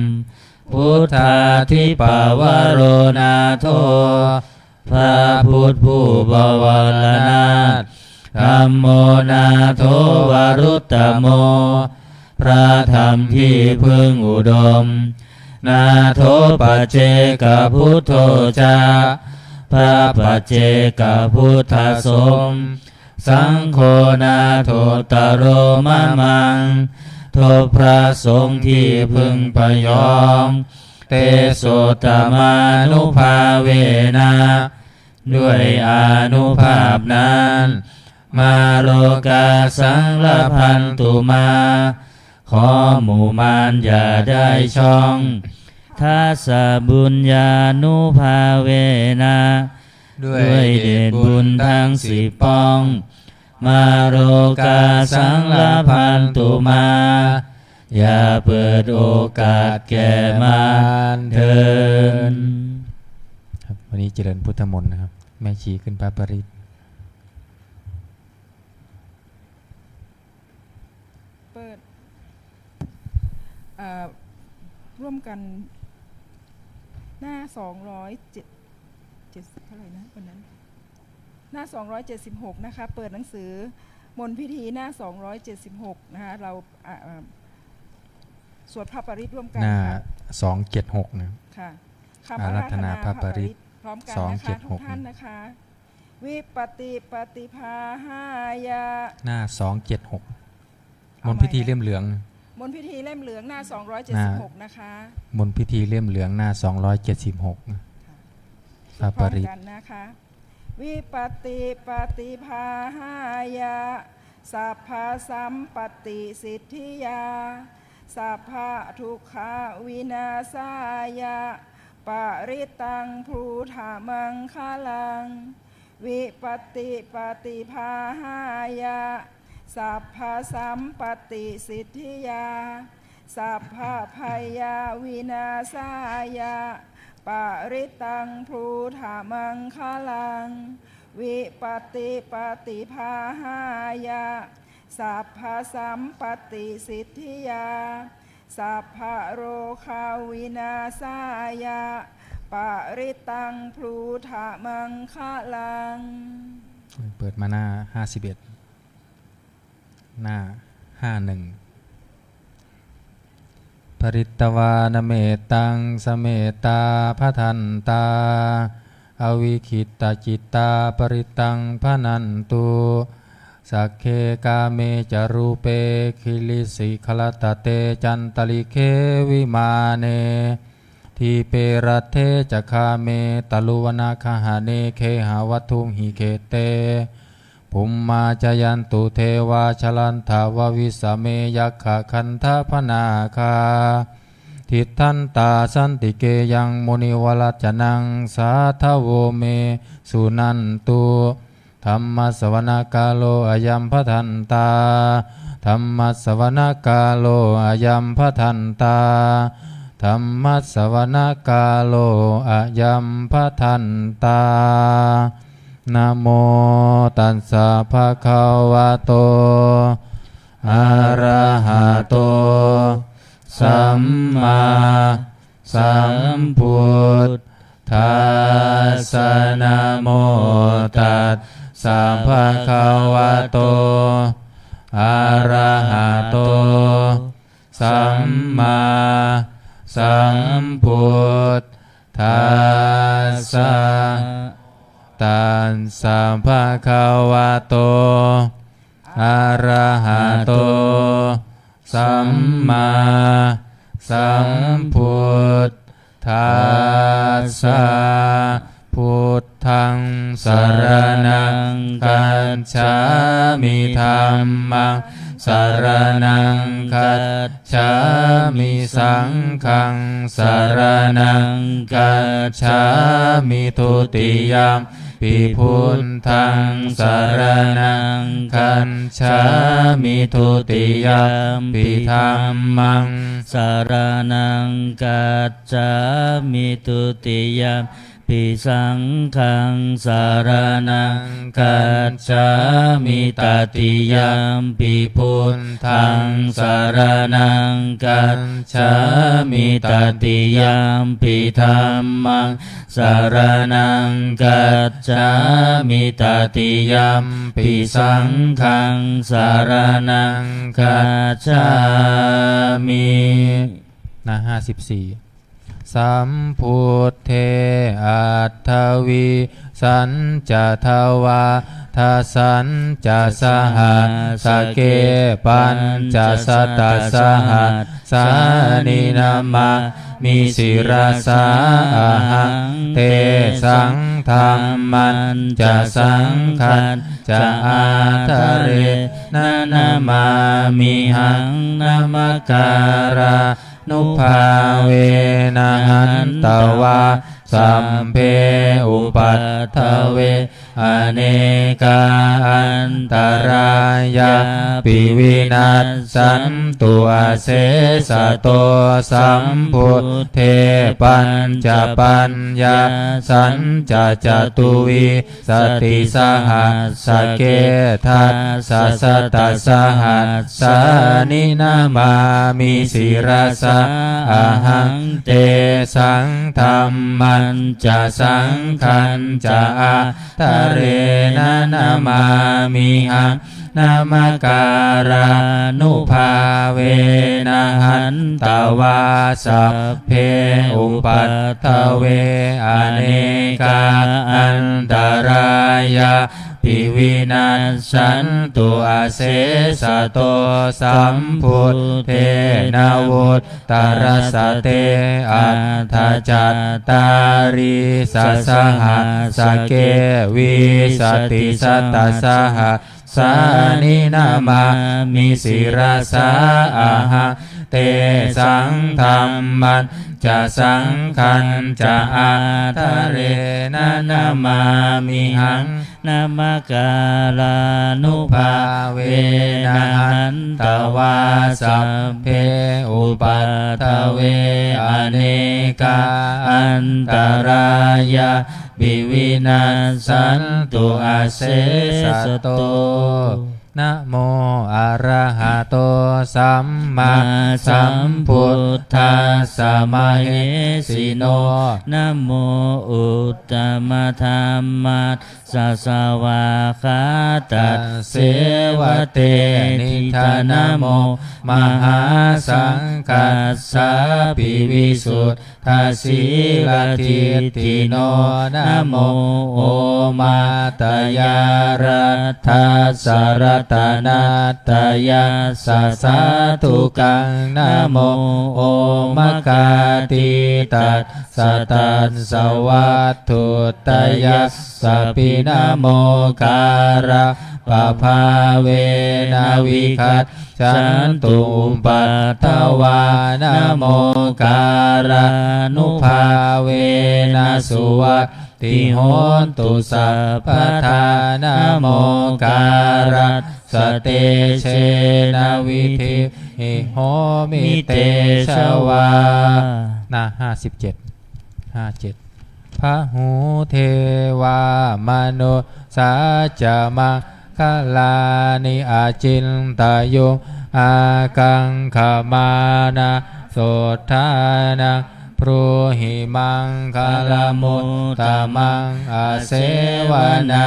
buddhādhipavaro nātho พระพุทธผู้บวรนาถ dhammo nātho varuttamo พระธรรมที่พึ่งอุดม nātho paccekabuddho ca พระปัจเจกพุทธสงฆ์ saṅgho nāthottaro mamaṃ ทบพระสงฆ์ที่พึ่งพยอง tesottamānubhāvena ด้วยอานุภาพนั้น mārokāsaṃ labhantu mā ขอหมู่มารอย่าได้ช่อง dasapuññānubhāvena ด้วยเดชบุญทั้งสิบป้อง mārokāsaṃ labhantu mā อย่าเปิดโอกาสแก่มารเถิด ครับ วันนี้เจริญพุทธมนต์นะครับ แม่ชีขึ้นพระปริตร เปิด เอ่อ ร่วมกัน หน้าสองร้อยเจ็ด เจ็ด เท่าไหร่นะวันนั้น หน้าสองร้อยเจ็ดสิบหกนะคะ เปิดหนังสือมนต์พิธีหน้าสองร้อยเจ็ดสิบหกนะคะ เรา อ่ะ อ่ะ สวดพระปริตรร่วมกัน หน้า ค่ะ สองเจ็ดหก นะ ค่ะ คำอาราธนาพระปริตร อาราธนาพระปริตร พร้อมกันนะคะ สองเจ็ดหก ทุกท่านนะคะ vipattipaṭibāhāya หน้าสองเจ็ดหก เอาใหม่ มนต์พิธีเล่มเหลือง มนต์พิธีเล่มเหลืองหน้าสองร้อยเจ็ดสิบหก หน้า นะคะ มนต์พิธีเล่มเหลืองหน้าสองร้อยเจ็ดสิบหก ค่ะ พระปริตร สวดพร้อมกันนะคะ vipattipaṭibāhāya sabbasampattisiddhiyā sabbadukkhavināsāya parittaṃ brūtha maṅgalaṃ. Vipattipaṭibāhāya sabbasampattisiddhiyā sabbabhayavināsāya parittaṃ brūtha maṅgalaṃ. vipattipaṭibāhāya sabbasampattisiddhiyā sabbarogavināsāya parittaṃ brūtha maṅgalaṃ. เปิดมาหน้า ห้าสิบเอ็ด หน้า ห้าหนึ่ง Pharitvāna mettaṃ samettā bhadantā avikkhittacittā parittaṃ bhaṇantu. Sagge kāme ca rūpe girisikharataṭe cantalikkhe vimāne dīpe raṭṭhe ca gāme taruvanagahane gehavatthumhi khette bhummā cāyantu devā jalathalavisame yakkhagandhabbanāgā tiṭṭhantā santike yaṃ munivaravacanaṃ sādhavo me suṇantu. Dhammassavanakālo ayam bhadantā. Dhammassavanakālo ayam bhadantā. Dhammassavanakālo ayam bhadantā. Namo tassa bhagavato arahato sammāsambuddhassa. Namo tassa bhagavato arahato sammāsambuddhassa. Tassa bhagavato arahato sammāsambuddhassa. Buddhaṃ saraṇaṃ gacchāmi. Dhammaṃ saraṇaṃ gacchāmi. Saṅghaṃ saraṇaṃ gacchāmi. Dutiyampi buddhaṃ saraṇaṃ gacchāmi. Dutiyampi dhammaṃ saraṇaṃ gacchāmi. Dutiyampi saṅghaṃ saraṇaṃ gacchāmi. Tatiyampi buddhaṃ saraṇaṃ gacchāmi. Tatiyampi dhammaṃ saraṇaṃ gacchāmi. Tatiyampi saṅghaṃ saraṇaṃ gacchāmi. หน้า ห้าสิบสี่ Sambuddhe aṭṭhavīsañca dvādasañca sahassake pañcasatasahassāni namāmi sirasā ahaṃ. Tesaṃ dhammañca saṅghañca ādarena namāmihaṃ. Namakārā nubhāvena hantvā sabbe upaddave anekā antarāyāpi vinassantu asesato. Sambuddhe pañcapaññāsañca catuvī satisahassake dasasatasahassāni namāmi sirasā ahaṃ. Tesaṃ dhammañca saṅghañca ādarena namāmihaṃ. Namakārānubhāvena hantvā sabbe upaddave anekā antarāyāpi vinassantu asesato. Sambuddhe navuttarasate aṭṭhacattāḷīsasahassake vīsatisatasahassāni namāmi sirasā ahaṃ. tesaṃ dhammañca saṅghañca ādarena namāmihaṃ. Namakārānubhāvena hantvā sabbe upaddave anekā antarāyāpi vinassantu asesato. Namo arahato sammāsambuddhassa mahesino. Namo uttamadhammassa svākkhātasseva tenidha. Namo mahāsaṅghassāpi visud ddhasīladiṭṭhino. Namo omātyāraddhassa ratanattayassa sādhukaṃ. Namo omakātītassa tassa vatthuttayassapi. Namokārappabhāvena vigac chantu upaddavā. Namokārānubhāvena suvatthi hontu sabbadā. Namokārassa tejena vidhimhi homi tejavā. หน้า ห้าสิบเจ็ด ห้าเจ็ด Bahū devā manussā ca maṅgalāni acintayuṃ ākaṅkhamānā sotthānaṃ brūhi maṅgalamuttamaṃ. Asevanā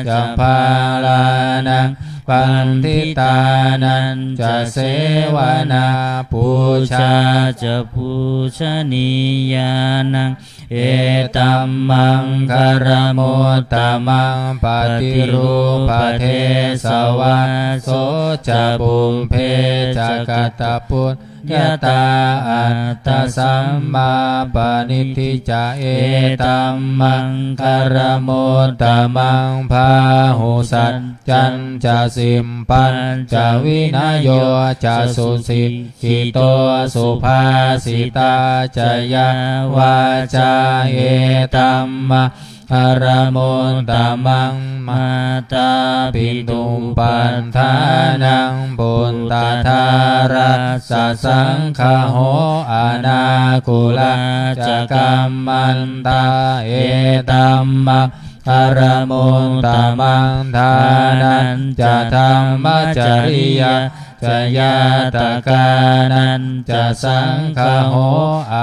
ca bālānaṃ paṇḍitānañca sevanā pūjā ca pūjanīyānaṃ etam maṅgalamuttamaṃ. Paṭirūpadesavāso ca pubbe ca katapuññatā attasammāpaṇidhi ca etam maṅgalamuttamaṃ. Bāhusaccañca sippañca vinayo ca susi kkhito subhāsitā ca yā vācā etam maṅgalamuttamaṃ. Mātāpituupaṭṭhānaṃ puttadārassa saṅgaho anākulā ca kammantā etam maṅ galamuttamaṃ. Dānañca dhammacariyā ca ñātakānañca saṅgaho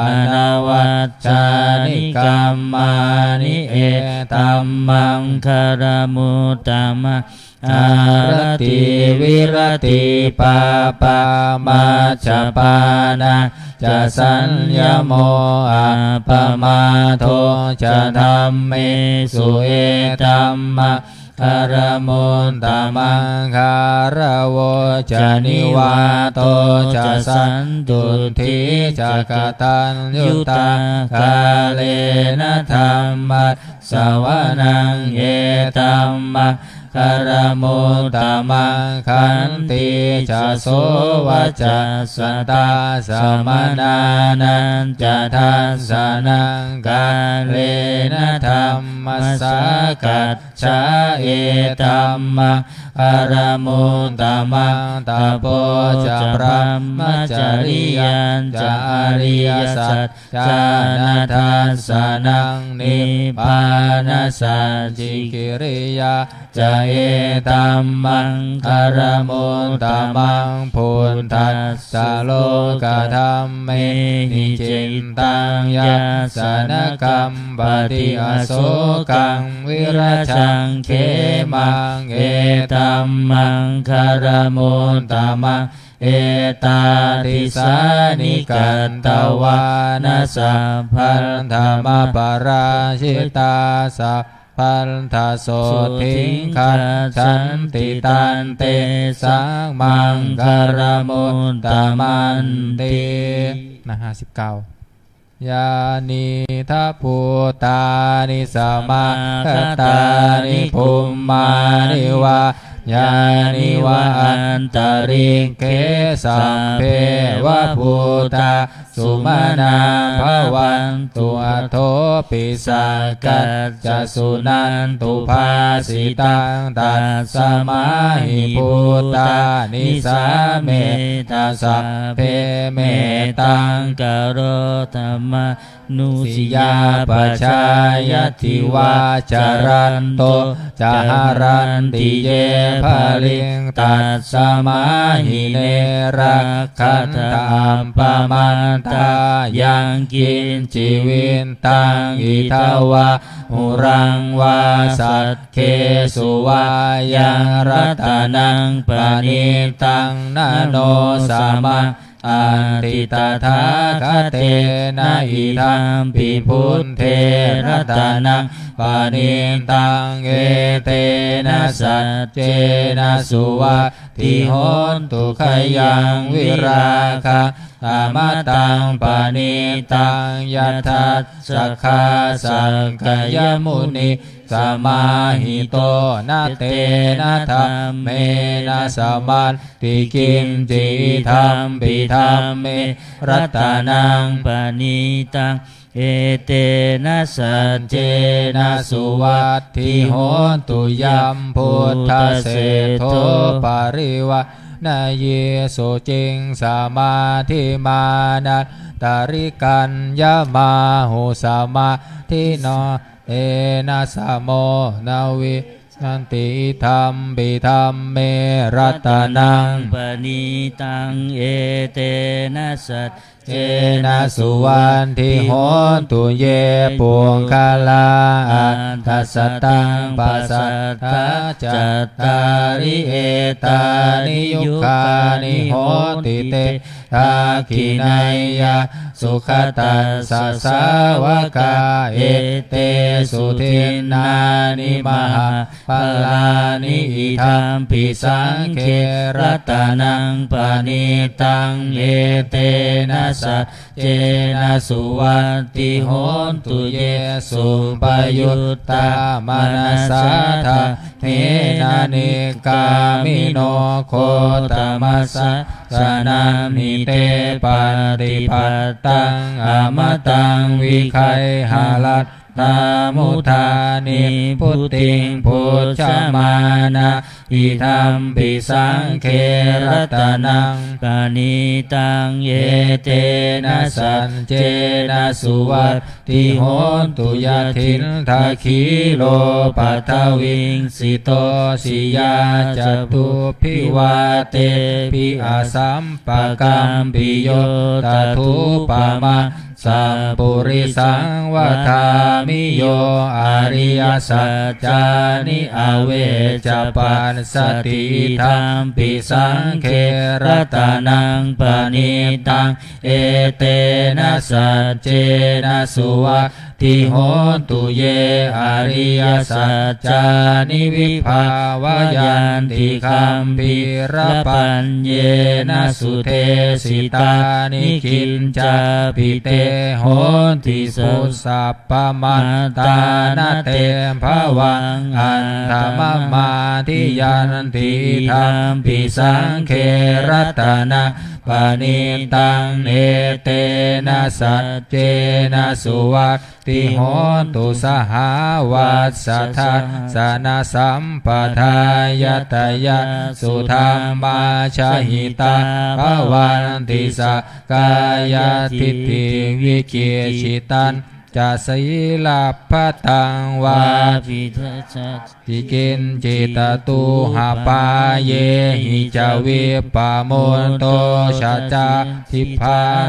anavajjāni kammāni etam maṅgalamuttamaṃ. Āratī viratī pāpā majjapānā ca saññamo appamādo ca dhammesu etam maṅgalamuttamaṃ. Gāravo ca nivāto ca santuṭṭhī ca kataññutā kālena dhammassavanaṃ etam maṅgalamuttamaṃ. Khantī ca sovacassatā samaṇānañca dassanaṃ kālena dhammasākacchā etam maṅgalamuttamaṃ. Tapo ca brahmacariyañca ariyasac cāna dassanaṃ nibbānasacchikiriyā ca etam maṅgalamuttamaṃ. Phuṭṭhassa lokadhammehi cittaṃ yassa na kampati asokaṃ virajaṃ khemaṃ etam maṅgalamuttamaṃ. Etādisāni katvāna sabbatthamaparājitā sabbattha sotthiṃ gacchanti tantesaṃ maṅgalamuttamanti. นะ ห้าสิบเก้า Yānīdha bhūtāni samāgatāni bhummāni vā yāni va antalikkhe, sabbe va bhūtā sumanā bhavantu. Athopi sakkacca suṇantu bhāsitaṃ. Tasmā hi bhūtā nisāmetha, sabbe mettaṃ karotha, mānusiyā pajāya divā ca ratto ca haranti ye baliṃ. Tasmā hi ne rakkhatha appamattā, yaṃ kiñci vittaṃ idha vā huraṃ vā, saggesu vā yaṃ ratanaṃ paṇītaṃ, na no samaṃ atthi tathāgatena, idampi buddhe ratanaṃ paṇītaṃ, etena saccena suvatthi hotu. Khayaṃ virāgaṃ amataṃ paṇītaṃ, yadajjhagā sakyamunī samāhito, na tena dhammena samatthi kiñci, idampi dhamme ratanaṃ paṇītaṃ, etena saccena suvatthi hotu. Yam buddhaseṭṭho parivaṇṇayī suciṃ, samādhimānantarikaññamāhu, samādhinā tena samo na vijjati, idampi dhamme ratanaṃ paṇītaṃ, etena saccena suvatthi hotu. Ye puggalā aṭṭha sataṃ pasatthā, cattāri etāni yugāni honti, te dakkhiṇeyyā sugatassa sāvakā, etesu dinnāni mahapphalāni, idampi saṅghe ratanaṃ paṇītaṃ, etena saccena suvatthi hotu. Ye suppayuttā manasā daḷhena, nikkāmino gotamasāsanamhi, te pattipattaṃ amataṃ vigayha, laddhā mudhā nibbutiṃ bhuñjamānā, idampi saṅghe ratanaṃ paṇītaṃ, etena saccena suvatthi hotu. Yathindakhīlo paṭhaviṃ sito, siyā catubbi vātebhi asampakampiyo, tathūpamaṃ sappurisaṃ vadāmi, yo ariyasaccāni avecca passati, idampi saṅghe ratanaṃ paṇītaṃ, etena saccena suvatthi hotu. Ye ariyasaccāni vibhāvayanti, gambhīrapaññena sudesitāni, kiñcāpi te honti bhusappamattā, na te bhavaṃ aṭṭhamamādiyanti, idampi saṅghe ratanaṃ paṇītaṃ, etena saccena suvatthi hotu. Sahāvassa-dassanasambhadāyatayā, sudhammā jahitā bhavanti, sakkāyadiṭṭhi vicikicchitañca, sīlabbataṃ vāpi kiñci, tathūhapāyehi ca vippamutto, jātidāni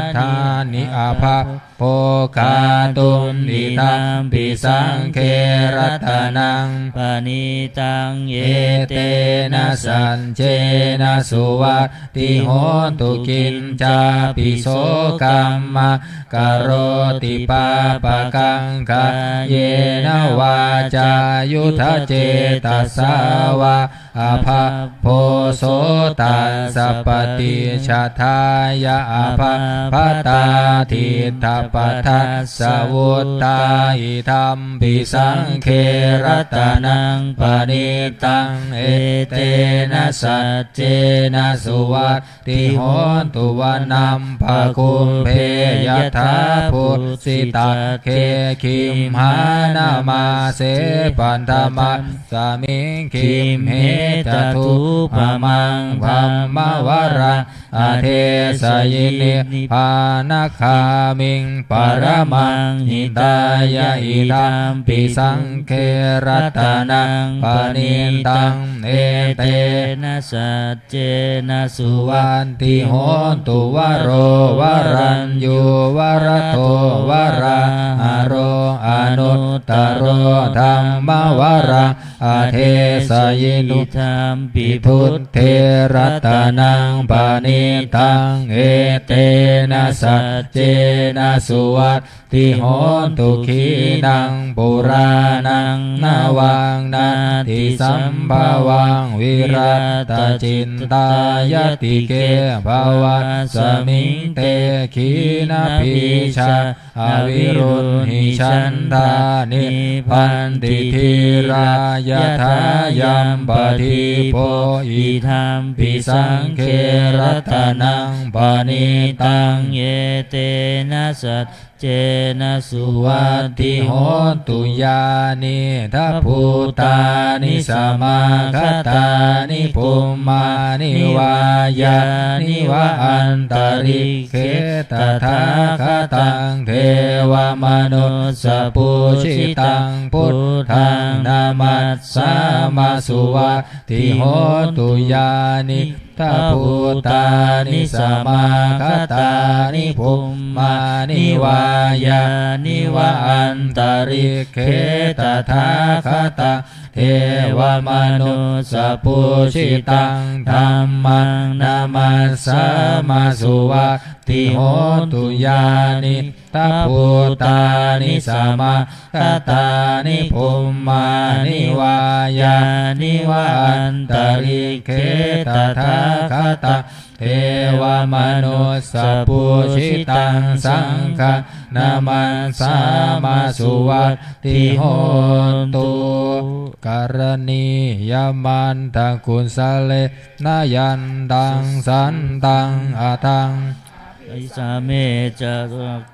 abhabbo kātuṃ, idampi saṅghe ratanaṃ paṇītaṃ, etena saccena suvatthi hotu. Kiñcāpi so kammaṃ karoti pāpakaṃ, kāyena vācāyuda cetasā vā, abhabbo so tassa paṭicchadāya, abhabbatā diṭṭha paṭhassa vuttā. Idampi saṅghe ratanaṃ paṇītaṃ, etena saccena suvatthi hotu. Vanappagumbe yathā phussitagge, gimhānamāse paṭhamasmiṃ gimhe, tathūpamaṃ brahmavaraṃ adesayi nibbānagāmiṃ paramaṃ hitāya. Idampi saṅghe ratanaṃ paṇītaṃ, etena saccena suvatthi hotu. Varo varaññū varado varāharo, anuttaro dhammavaraṃ adesayi. Idampi buddhe ratanaṃ paṇītaṃ, etena saccena suvatthi hotu. Khīṇaṃ purāṇaṃ navaṃ natthi sambhavaṃ, virattacittāyatike bhavasmiṃ te khīṇabījā aviruḷhichandā, nibbanti dhīrā yathāyampadīpo. Idampi saṅghe ratanaṃ paṇītaṃ, etena saccena suvatthi hotu. Yānīdha bhūtāni samāgatāni, bhummāni vā yāni va antalikkhe, tathāgataṃ devamanussapūjitaṃ, buddhaṃ namassāma suvatthi hotu. Yānīdha bhūtāni samāgatāni, bhummāni vā yāni va antalikkhe, tathāgataṃ devamanussapūjitaṃ, dhammaṃ namassāma suvatthi hotu. Yānīdha bhūtāni samāgatāni, bhummāni vā yāni va antalikkhe, tathāgataṃ devamanussapūjitaṃ, saṅghaṃ namassāma suvatthi hotu. Karaṇīyamatthakusalena, yantaṃ santaṃ adaṃ, abhisamecca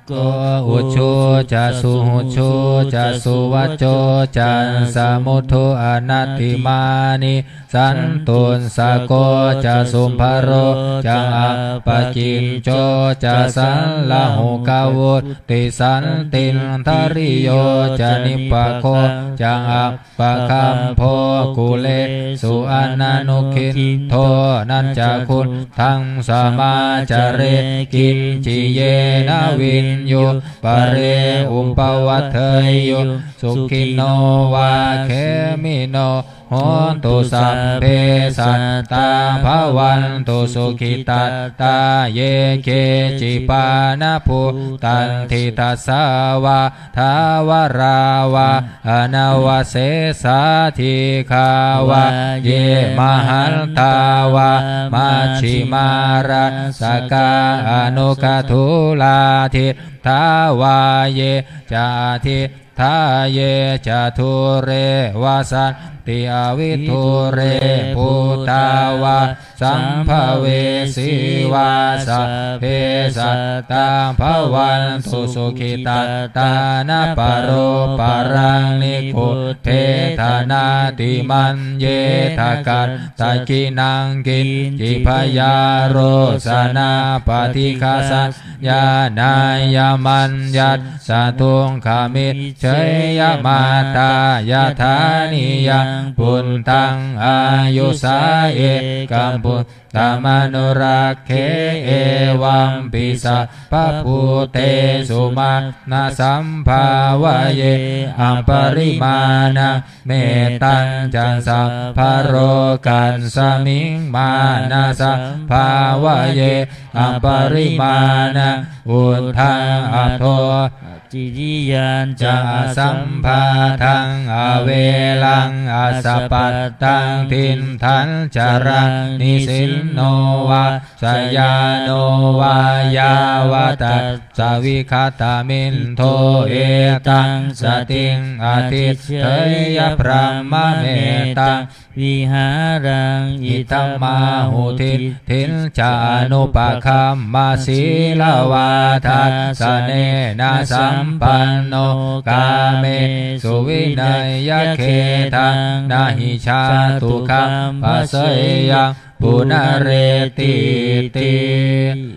ko ujū ca suhujū ca, suvaco cassa mudu anatimānī, santussako ca subharo ca, appakicco ca sallahukavutti, santindriyo ca nipako ca, appagabbho kulesu ananugiddho. Na ca khuddaṃ samācare kiñci, yena viññū pare upavadeyyuṃ. Sukhino vā khemino hontu, sabbe sattā bhavantu sukhitattā. Ye keci pāṇabhūtatthi, tasā vā thāvarā vā anavasesā, dīghā vā ye mahattā vā, majjhimā rassakā aṇukathūlā. Diṭṭhā vā ye ca adiṭṭhā, ye ca dūre vasanti avidūre, bhūtā vā sambhavesī vā, sabbe sattā bhavantu sukhitattā. Na paro paraṃ nikubbetha, nātimaññetha katthaci naṃ kiñci, byārosanā paṭighasaññā, nāññamaññassa dukkhamiccheyya. Mātā yathā niyaṃ puttaṃ, āyusā ekaputtamanurakkhe, evampi sabbabhūtesu, mānasambhāvaye aparimāṇaṃ. Mettañca sabbalokasmiṃ, mānasambhāvaye aparimāṇaṃ, uddhaṃ adho Viriyañca asambādhaṃ averaṃ asapattaṃ, tiṭṭhañcaraṃ nisinno vā sayāno vā yāvatassa vigatamiddho, etaṃ satiṃ adhiṭṭheyya brahmametaṃ vihāraṃ idhamāhu. Diṭṭhiñca anupagamma sīlavā dassanena sampanno, kāmesu vineyya gedhaṃ na hi jātu gabbhaseyyaṃ punaretīti.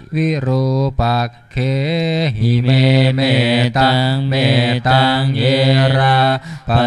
Virūpak khehi me mettaṃ, mettaṃ erāpathehi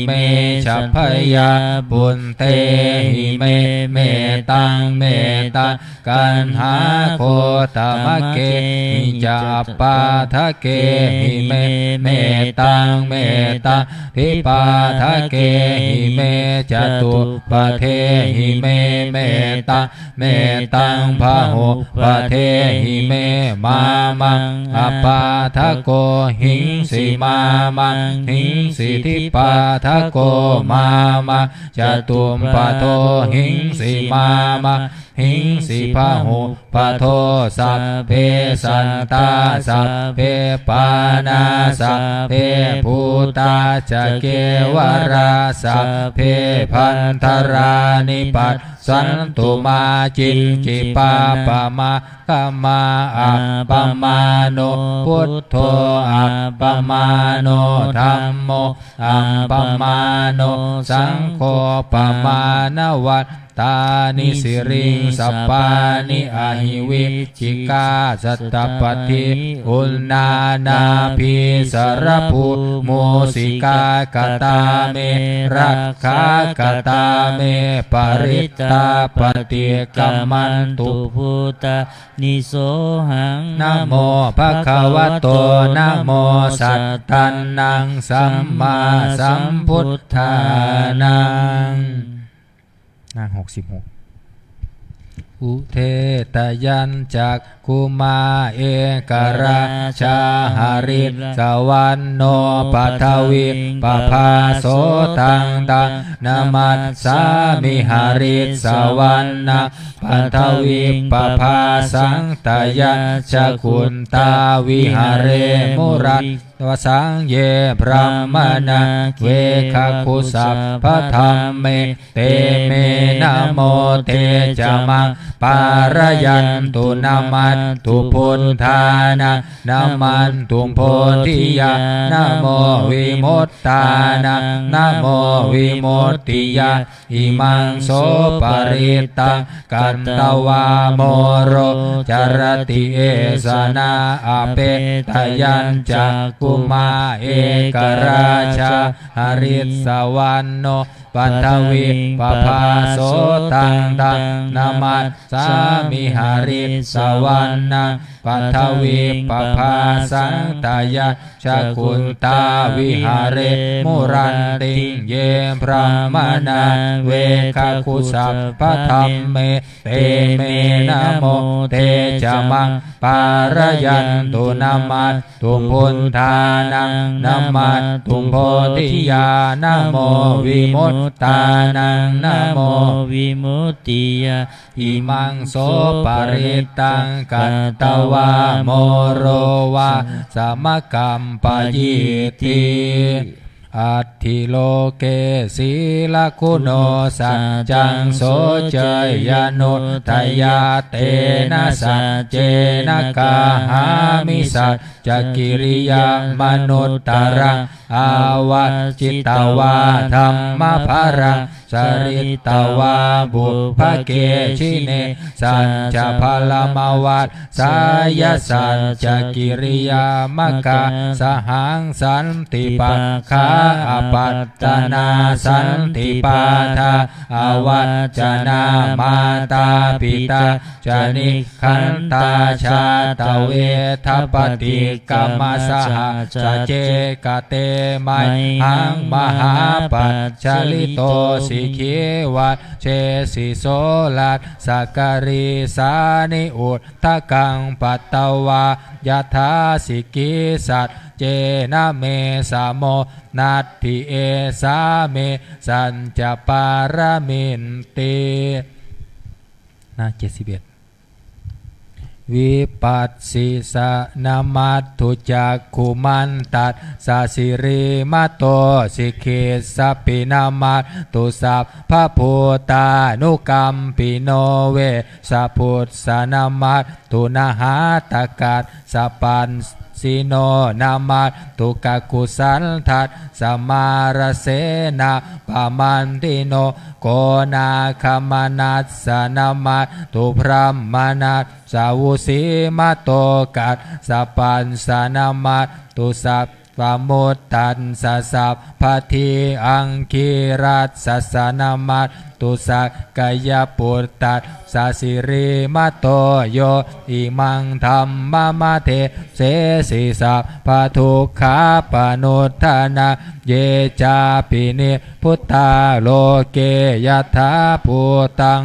me ca, bhayāputtehi me mettaṃ, mettaṃ kaṇhāgotamakkehi ca, appādakehi me mettaṃ, mettaṃ dvipādakehi me, catuppadehi me mettaṃ, mettaṃ bahuppadehi me, mā maṃ appādako hingsi, mā maṃ hingsi dvipādako, mā maṃ catuppado hingsi, mā maṃ hingsi bahuppado. Sabbe sattā sabbe pāṇā sabbe bhūtā ca kevalā, sabbe bhadrāni pas santu, mā kiñci pāpamā khamā. Appamāṇo buddho, appamāṇo dhammo, appamāṇo saṅgho, pamāṇavattāni siriṃsapāni ahi vicchikā satapadī uṇṇānābhī sarabū mūsikā, katā me rakkhā katā me parittā, paṭikkamantu bhūtāni sohaṃ. Namo bhagavato, namo sattannaṃ sammāsambuddhānaṃ. หน้า หกสิบหก Udetayañcakkhumā ekarājā harissavaṇṇo paṭhavippabhāso, taṃ taṃ namassāmi harissavaṇṇaṃ paṭhavippabhāsaṃ, tayajja guttā viharemu rassavasaṃ. Ye brāhmaṇā vegaggū sabbadhamme, te me namo te ca maṃ pālayantu. Namatthu buddhānaṃ, namatthu bodhiyā, namo vimuttānaṃ, namo vimuttiyā. Imaṃ so parittaṃ katvā moro carati esanā. Apetayañcakkhumā ekarājā harissavaṇṇo paṭhavippabhāso, taṃ taṃ namassāmi harissavaṇṇaṃ paṭhavippabhāsaṃ, tayajja guttā viharemu rattiṃ. Ye brāhmaṇā vegaggū sabbadhamme, te me namo te ca maṃ pālayantu. Namatthu buddhānaṃ, namatthu bodhiyā, namo vimuttānaṃ, namo vimuttiyā. Imaṃ so parittaṃ katvā moro vāsamakampayīti. Atthi loke sīlaguṇo saccaṃ soceyyanuddayā, tena saccena kāhāmi saccakiriyamanuttaraṃ. Āvajjitvā dhammabalaṃ saritvā pubbake jine, saccabalaṃ avajjāya saccakiriyamakāsahaṃ. Santi pakkhā apattanā, santi pādā avajjanā, mātā pitā ca nikkhantā, jātaveda paṭikkama. Sahassa ce kate mayhaṃ mahāpajjalito, si Sikhī vajjesi soḷasa karīsāni udakaṃ patvā yathā sikhī saccena me samo natthi esā me sacca pāraminti. หน้า เจ็ดสิบเอ็ด Vipassissa namatthu cakkhumantassa sirīmato sikhissa pi namatthu sabbabhūtānukampino vessabhussa namattu nhātakassa passino namattu kakusandhassa mārasenapamantino konāgamanassa namattu brāhmaṇassa vusīmato kassapassa namattu sabbamuttassa sabbadhi aṅgīrassassa namattu sakyaputtassa sirīmato yo imaṃ dhammamade sesi sabbadukkhapamuttanaṃ. Ye cāpi nibbutā loke yathābhūtaṃ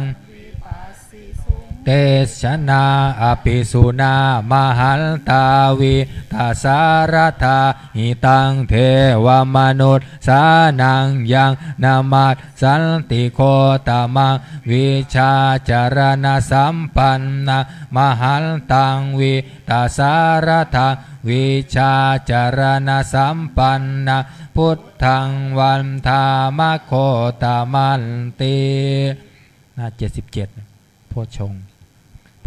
desanā apisuṇā mahantā vītasāradā hitaṃ devamanussānaṃ yaṃ namassanti gotamaṃ vijjācaraṇasampannaṃ mahantaṃ vī tasāradaṃ vijjācaraṇasampannaṃ buddhaṃ vandāma gotamanti. หน้า เจ็ดสิบเจ็ด โพชฌงค์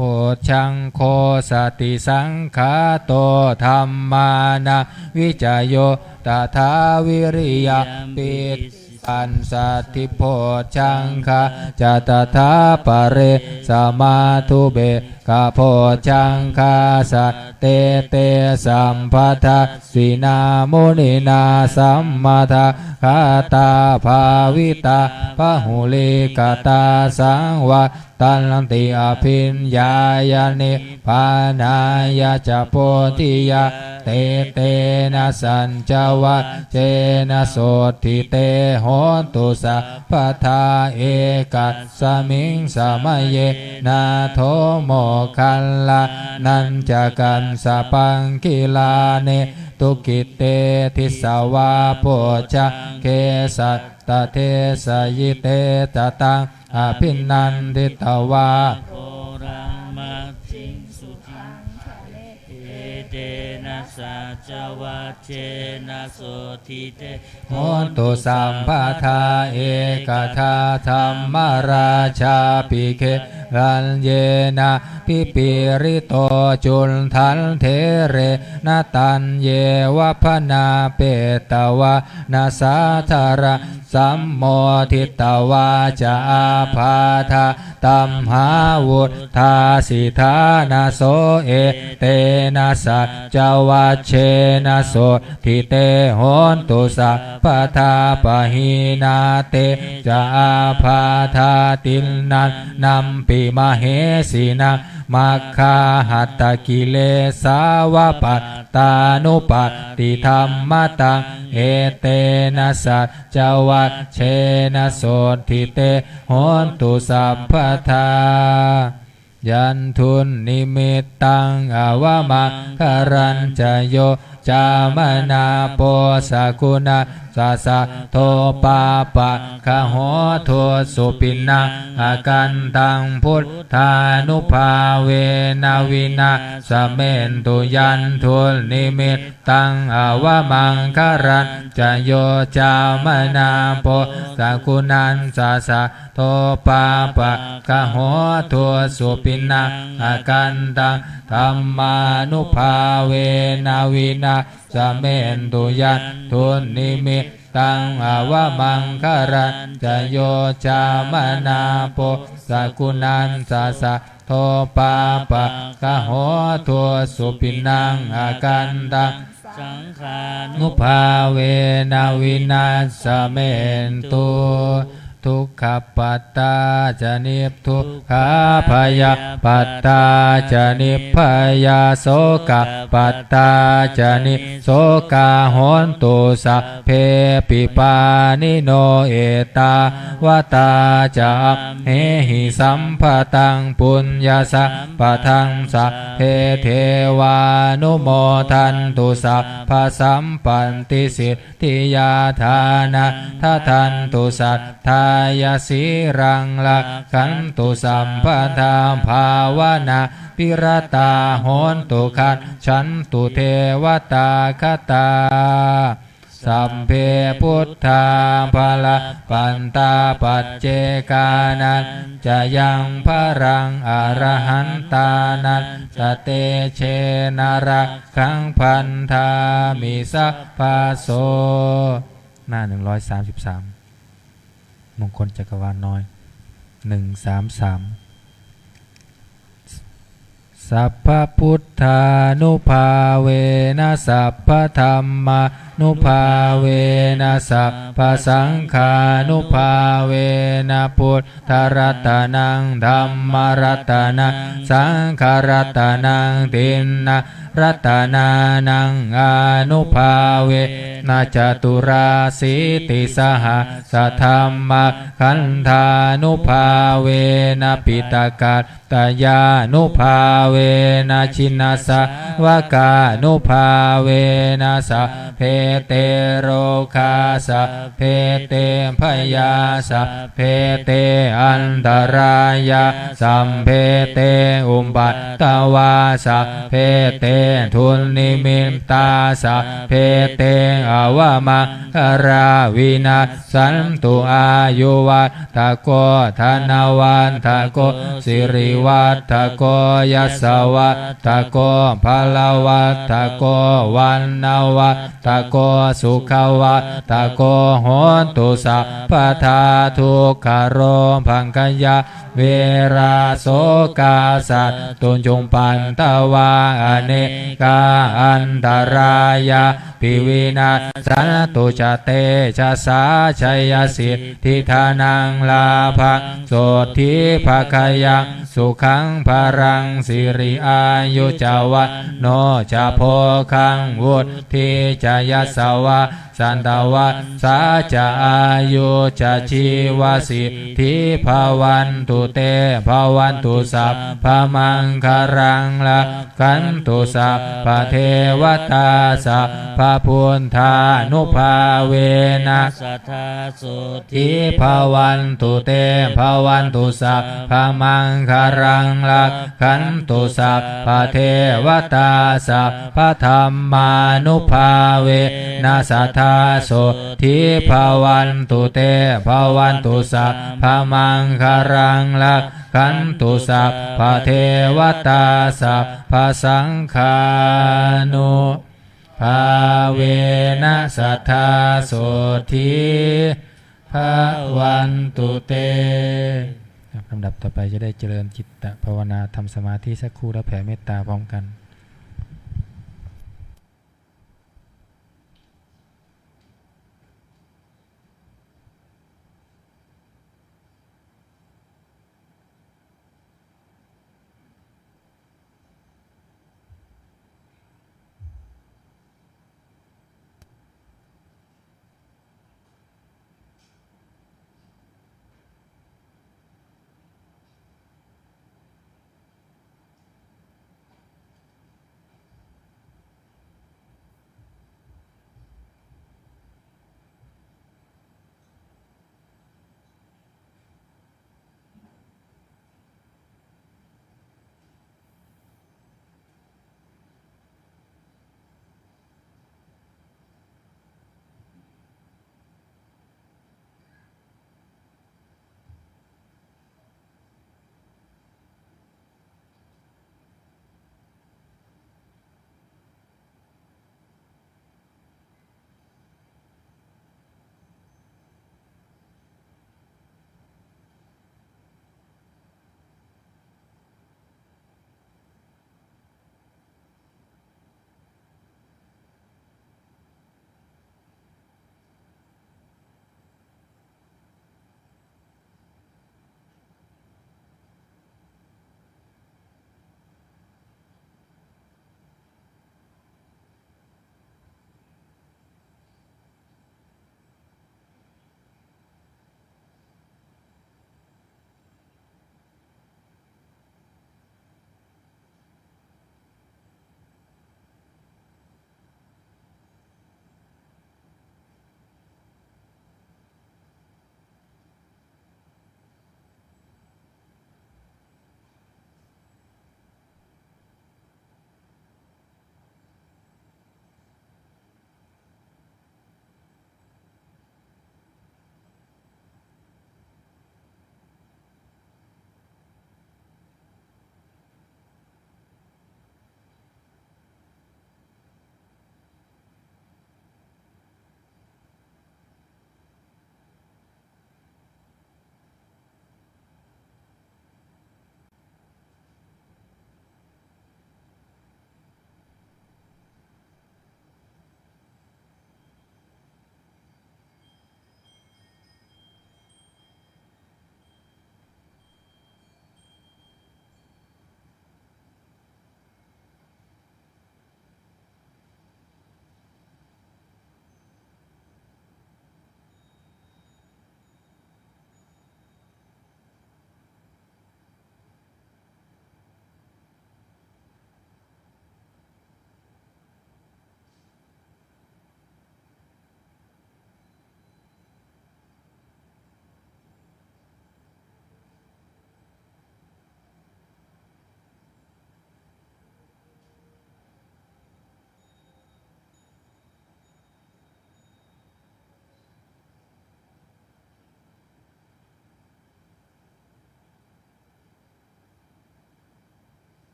Bojjhaṅgo satisaṅkhāto dhammānaṃ vicayo tathā viriyampīti passaddhi bojjhaṅgā ca tathāpare samādhupekkhabojjhaṅgā sattete sabbadassinā muninā sammadakkhātā bhāvitā bahulīkatā saṃvattanti abhiññāya nibbānāya ca bodhiyā. Etena saccavajjena sotthi te hotu sabbadā. Ekasmiṃ samaye nātho moggallānañca kassapaṃ gilāne dukkhite disvā bojjhaṅge satta desayi. Te ca taṃ abhinanditvā ghoraṃ maggiṃ sudhaṃ gare. Etena saccavajjena sotthi te hotu sabbadā. Ekadā dhammarājāpi gelaññenābhipīḷito cundattherena taññeva bhaṇāpetvāna sādaraṃ sammoditvā ca ābādhā tamhā vuṭṭhāsi ṭhānaso. Etena saccavajjena sotthi te hotu sabbadā. Pahīnā te ca ābādhā tiṇṇannampi mahesinaṃ maggāhatakilesā va pattānuppattidhammataṃ. Etena saccavajjena sotthi te hotu sabbadā. Yandunnimittaṃ avamaṅgalañca yo cāmanāpo sakuṇassa saddo pāpaggaho dussupinaṃ akantaṃ buddhānubhāvena vināsamentu. Yandunnimit taṃ avamaṅgalañca yo cāmanāpo sakuṇassa saddo pāpaggaho dussupinaṃ akantaṃ dhammānubhāvena vināsamentu. Yandunnimittaṃ avamaṅgalañca yo cāmanāpo sakuṇassa saddo pāpaggaho dussupinaṃ akantaṃ saṅghānubhāvena vināsamentu. dukkhappattā ca niddukkhā, bhayappattā ca nibbhayā, sokappattā ca nissokā, hontu sabbepi pāṇino. Ettāvatā ca amhehi sambhataṃ puññasampadaṃ, sabbe devānumodantu sabbasampattisiddhiyā. Dānaṃ dadantu saddhāya, sīlaṃ rakkhantu sabbadā, bhāvanābhiratā hontu, gacchantu devatāgatā. Sabbe buddhā balappattā, paccekānañca yaṃ balaṃ, arahantānañca tejena, rakkhaṃ bandhāmi sabbaso. หน้า หนึ่งร้อยสามสิบสาม มงคลจักรวาลน้อย หนึ่งสามสาม Sabbabuddhānubhāvena, sabbadhammānubhāvena, sabbasaṅghānubhāvena, buddharatanaṃ, dhammaratanaṃ, saṅgharatanaṃ, tiṇṇaṃ ratanānaṃ ānubhāvena, caturāsītisahassadhammakkhandhānubhāvena, piṭakattayānubhāvena, jinasāvakānubhāvena, sabbe te rogā, sabbe te bhayā, sabbe te antarāyā, sabbe te upaddavā, sabbe te dunnimittā, sabbe te avamaṅgalā vinassantu, āyuvaḍḍhako dhanavaḍḍhako sirivaḍḍhako yasavaḍḍhako balavaḍḍhako vaṇṇavaḍḍhako sukhavaḍḍhako hotu sabbadā. Dukkharogabhayā verā sokā sattu cupaddavā, anekā antarāyāpi vinassantu ca tejasā. Jayasiddhi dhanaṃ lābhaṃ, sotthi bhāgyaṃ sukhaṃ balaṃ, siri āyu ca vaṇṇo ca, bhogaṃ vuḍḍhī ca yasavā, satavassā ca āyū ca, jīvasiddhī bhavantu te. Bhavatu sabbamaṅgalaṃ, rakkhantu sabbadevatā, sabbabuddhānubhāvena, sadā sotthī bhavantu te. Bhavatu sabbamaṅgalaṃ, rakkhantu sabbadevatā, sabbadhammānubhāvena, sadā sotthī bhavantu te. Bhavatu sabbamaṅgalaṃ, rakkhantu sabbadevatā, sabbasaṅghānu bhāvena, sadā sotthī bhavantu te. ครับ ลำดับต่อไปจะได้เจริญจิตตภาวนา ทำสมาธิสักครู่ แล้วแผ่เมตตาพร้อมกัน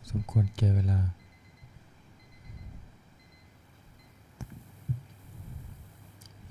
สมควรแก่เวลา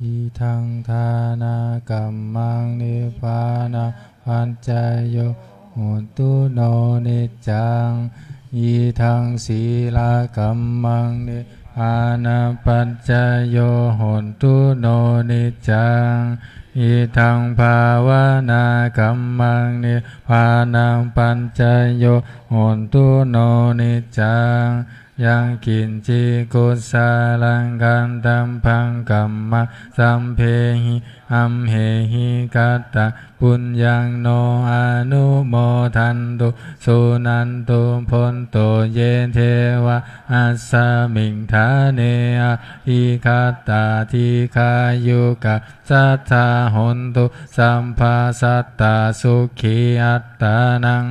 Idaṃ dānakammaṃ nibbānapaccayo hotu no niccaṃ. Idaṃ sīlakammaṃ nibbānapaccayo hotu no niccaṃ. Idaṃ bhāvanākammaṃ nibbānapaccayo hotu no niccaṃ. Yaṃ kiñci kusalaṃ kattabbaṃ kammaṃ sabbehi amhehi kattaṃ puññaṃ no anumodantu suṇantu bhonto ye devā asmiṃ ṭhāne adhigatā dīghāyukā sadā hontu sabbā sattā sukhī attānaṃ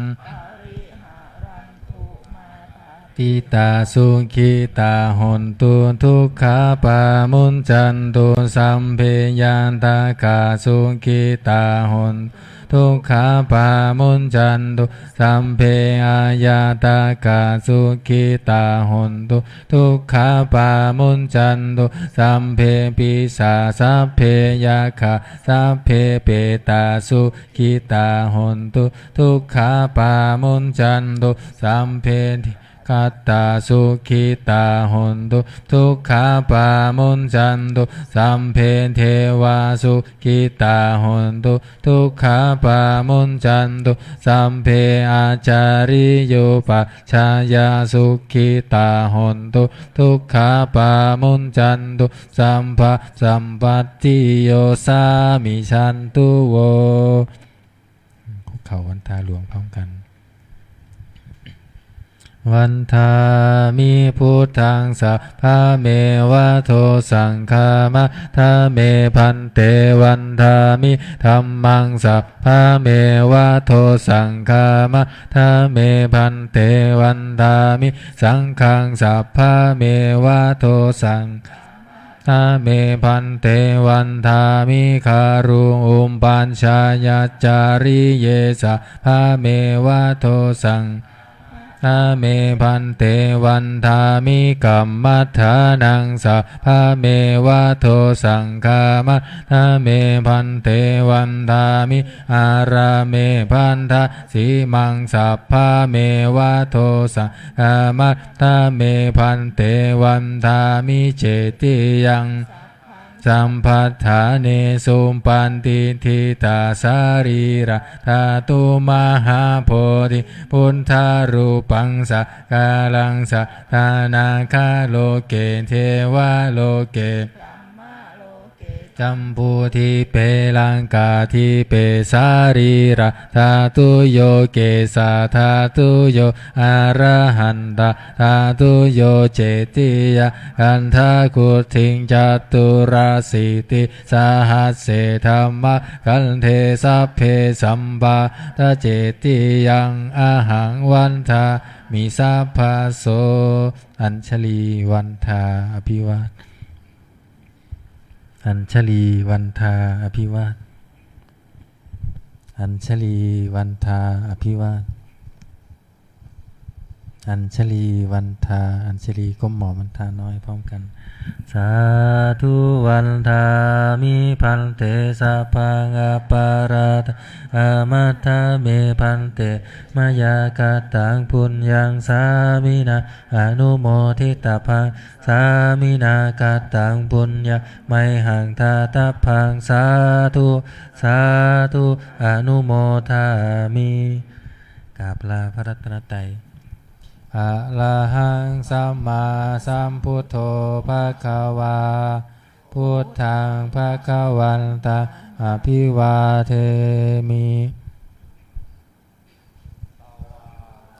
ṭhitā sukhitā hontu dukkhā pamuñcantu sabbe ñātakā sukhitā hontu dukkhā pamuñcantu sabbe aññātakā sukhitā hontu dukkhā pamuñcantu sabbe pisā sabbe yakkhā sabbe petā sukhitā hontu dukkhā pamuñcantu sabbe gattā sukhitā hontu dukkhā pamuñcantu sabbe devā sukhitā hontu dukkhā pamuñcantu sabbe ācariyupajjhāyā sukhitā hontu dukkhā pamuñcantu sabbā sampatti yosā mijantu vo. คุกเข่าวันทาหลวงพร้อมกัน Vandāmi buddhaṃ sabbameva dosaṃ khamatha me bhante. Vandāmi dhammaṃ sabbameva dosaṃ khamatha me bhante. Vandāmi saṅghaṃ sabbameva dosaṃ khamatha me bhante. Vandāmi guruṃ upajjhāyācariye sabbameva dosaṃ khamatha me bhante. Vandāmi kammadānaṃ sabbameva dosaṃ khamatha me bhante. Vandāmi ārāme bandhasīmaṃ sabbameva dosaṃ khamatha me bhante. Vandāmi cetiyaṃ sabbaṭṭhānesu patiṭṭhitā sarīradhātu mahābodhiṃ buddharūpaṃ sakalaṃ sadā nāgaloke devaloke jambudīpe laṅkādīpe sarīradhātuyo kesadhātuyo arahantātudhātuyo cetiyaṃ gandhakuddhiṃ caturāsītisahasсе dhammakkhandhe sabbe sampāda cetiyaṃ ahaṃ vandāmi sabbaso. Añjalī vandā abhivād. Añjalī vandā abhivād. Añjalī vandā abhivād. Añjalī vandā. Añjalī ก้มหมอบ vandā น้อยพร้อมกัน Sādhu vandāmi bhante sabbaṃ aparādhaṃ khamatha me bhante. Mayā kataṃ puññaṃ sāminā anumoditabbaṃ. Sāminā kataṃ puññaṃ mayhaṃ dātabbaṃ. Sādhu sādhu anumodāmi. กราบลาพระรัตนตรัย Arahaṃ sammāsambuddho bhagavā. Buddhaṃ bhagavantaṃ abhivādemi.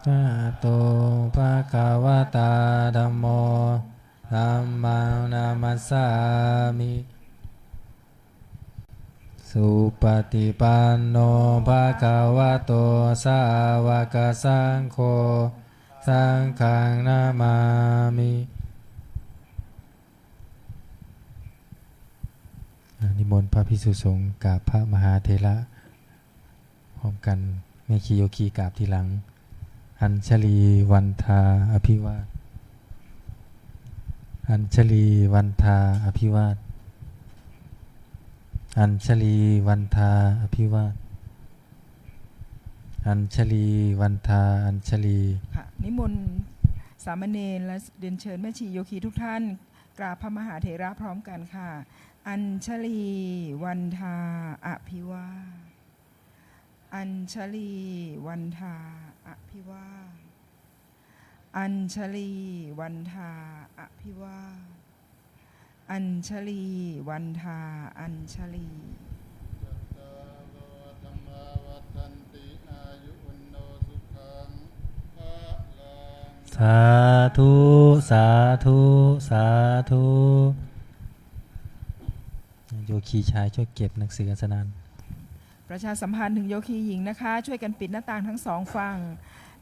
Svākkhāto bhagavatā dhammo. Dhammaṃ namassāmi. Supaṭipanno bhagavato sāvakasaṅgho. Saṅghaṃ namāmi. อ่า นิมนต์พระภิกษุสงฆ์กราบพระมหาเถระพร้อมกัน แม่ชีโยคีกราบทีหลัง Añjalī vandā abhivād. Añjalī vandā abhivād. Añjalī vandā abhivād. Añjalī vandā añjalī. ค่ะ นิมนต์สามเณรและเรียนเชิญแม่ชีโยคีทุกท่าน กราบพระมหาเถระพร้อมกันค่ะ Añjalī vandā abhivād. Añjalī vandā abhivād. Añjalī vandā abhivād. Añjalī vandā añjalī. Cattāro dhammā vaḍḍhanti āyu vaṇṇo sukhaṃ balaṃ. Sādhu, sādhu, sādhu. โยคีชายช่วยเก็บหนังสืออาสนาน ประชาสัมพันธ์ถึงโยคีหญิงนะคะ ช่วยกันปิดหน้าต่างทั้งสองฝั่ง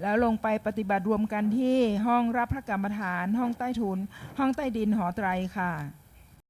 แล้วลงไปปฏิบัติรวมกันที่ห้องรับพระกรรมฐาน ห้องใต้ถุน ห้องใต้ดินหอไตรค่ะ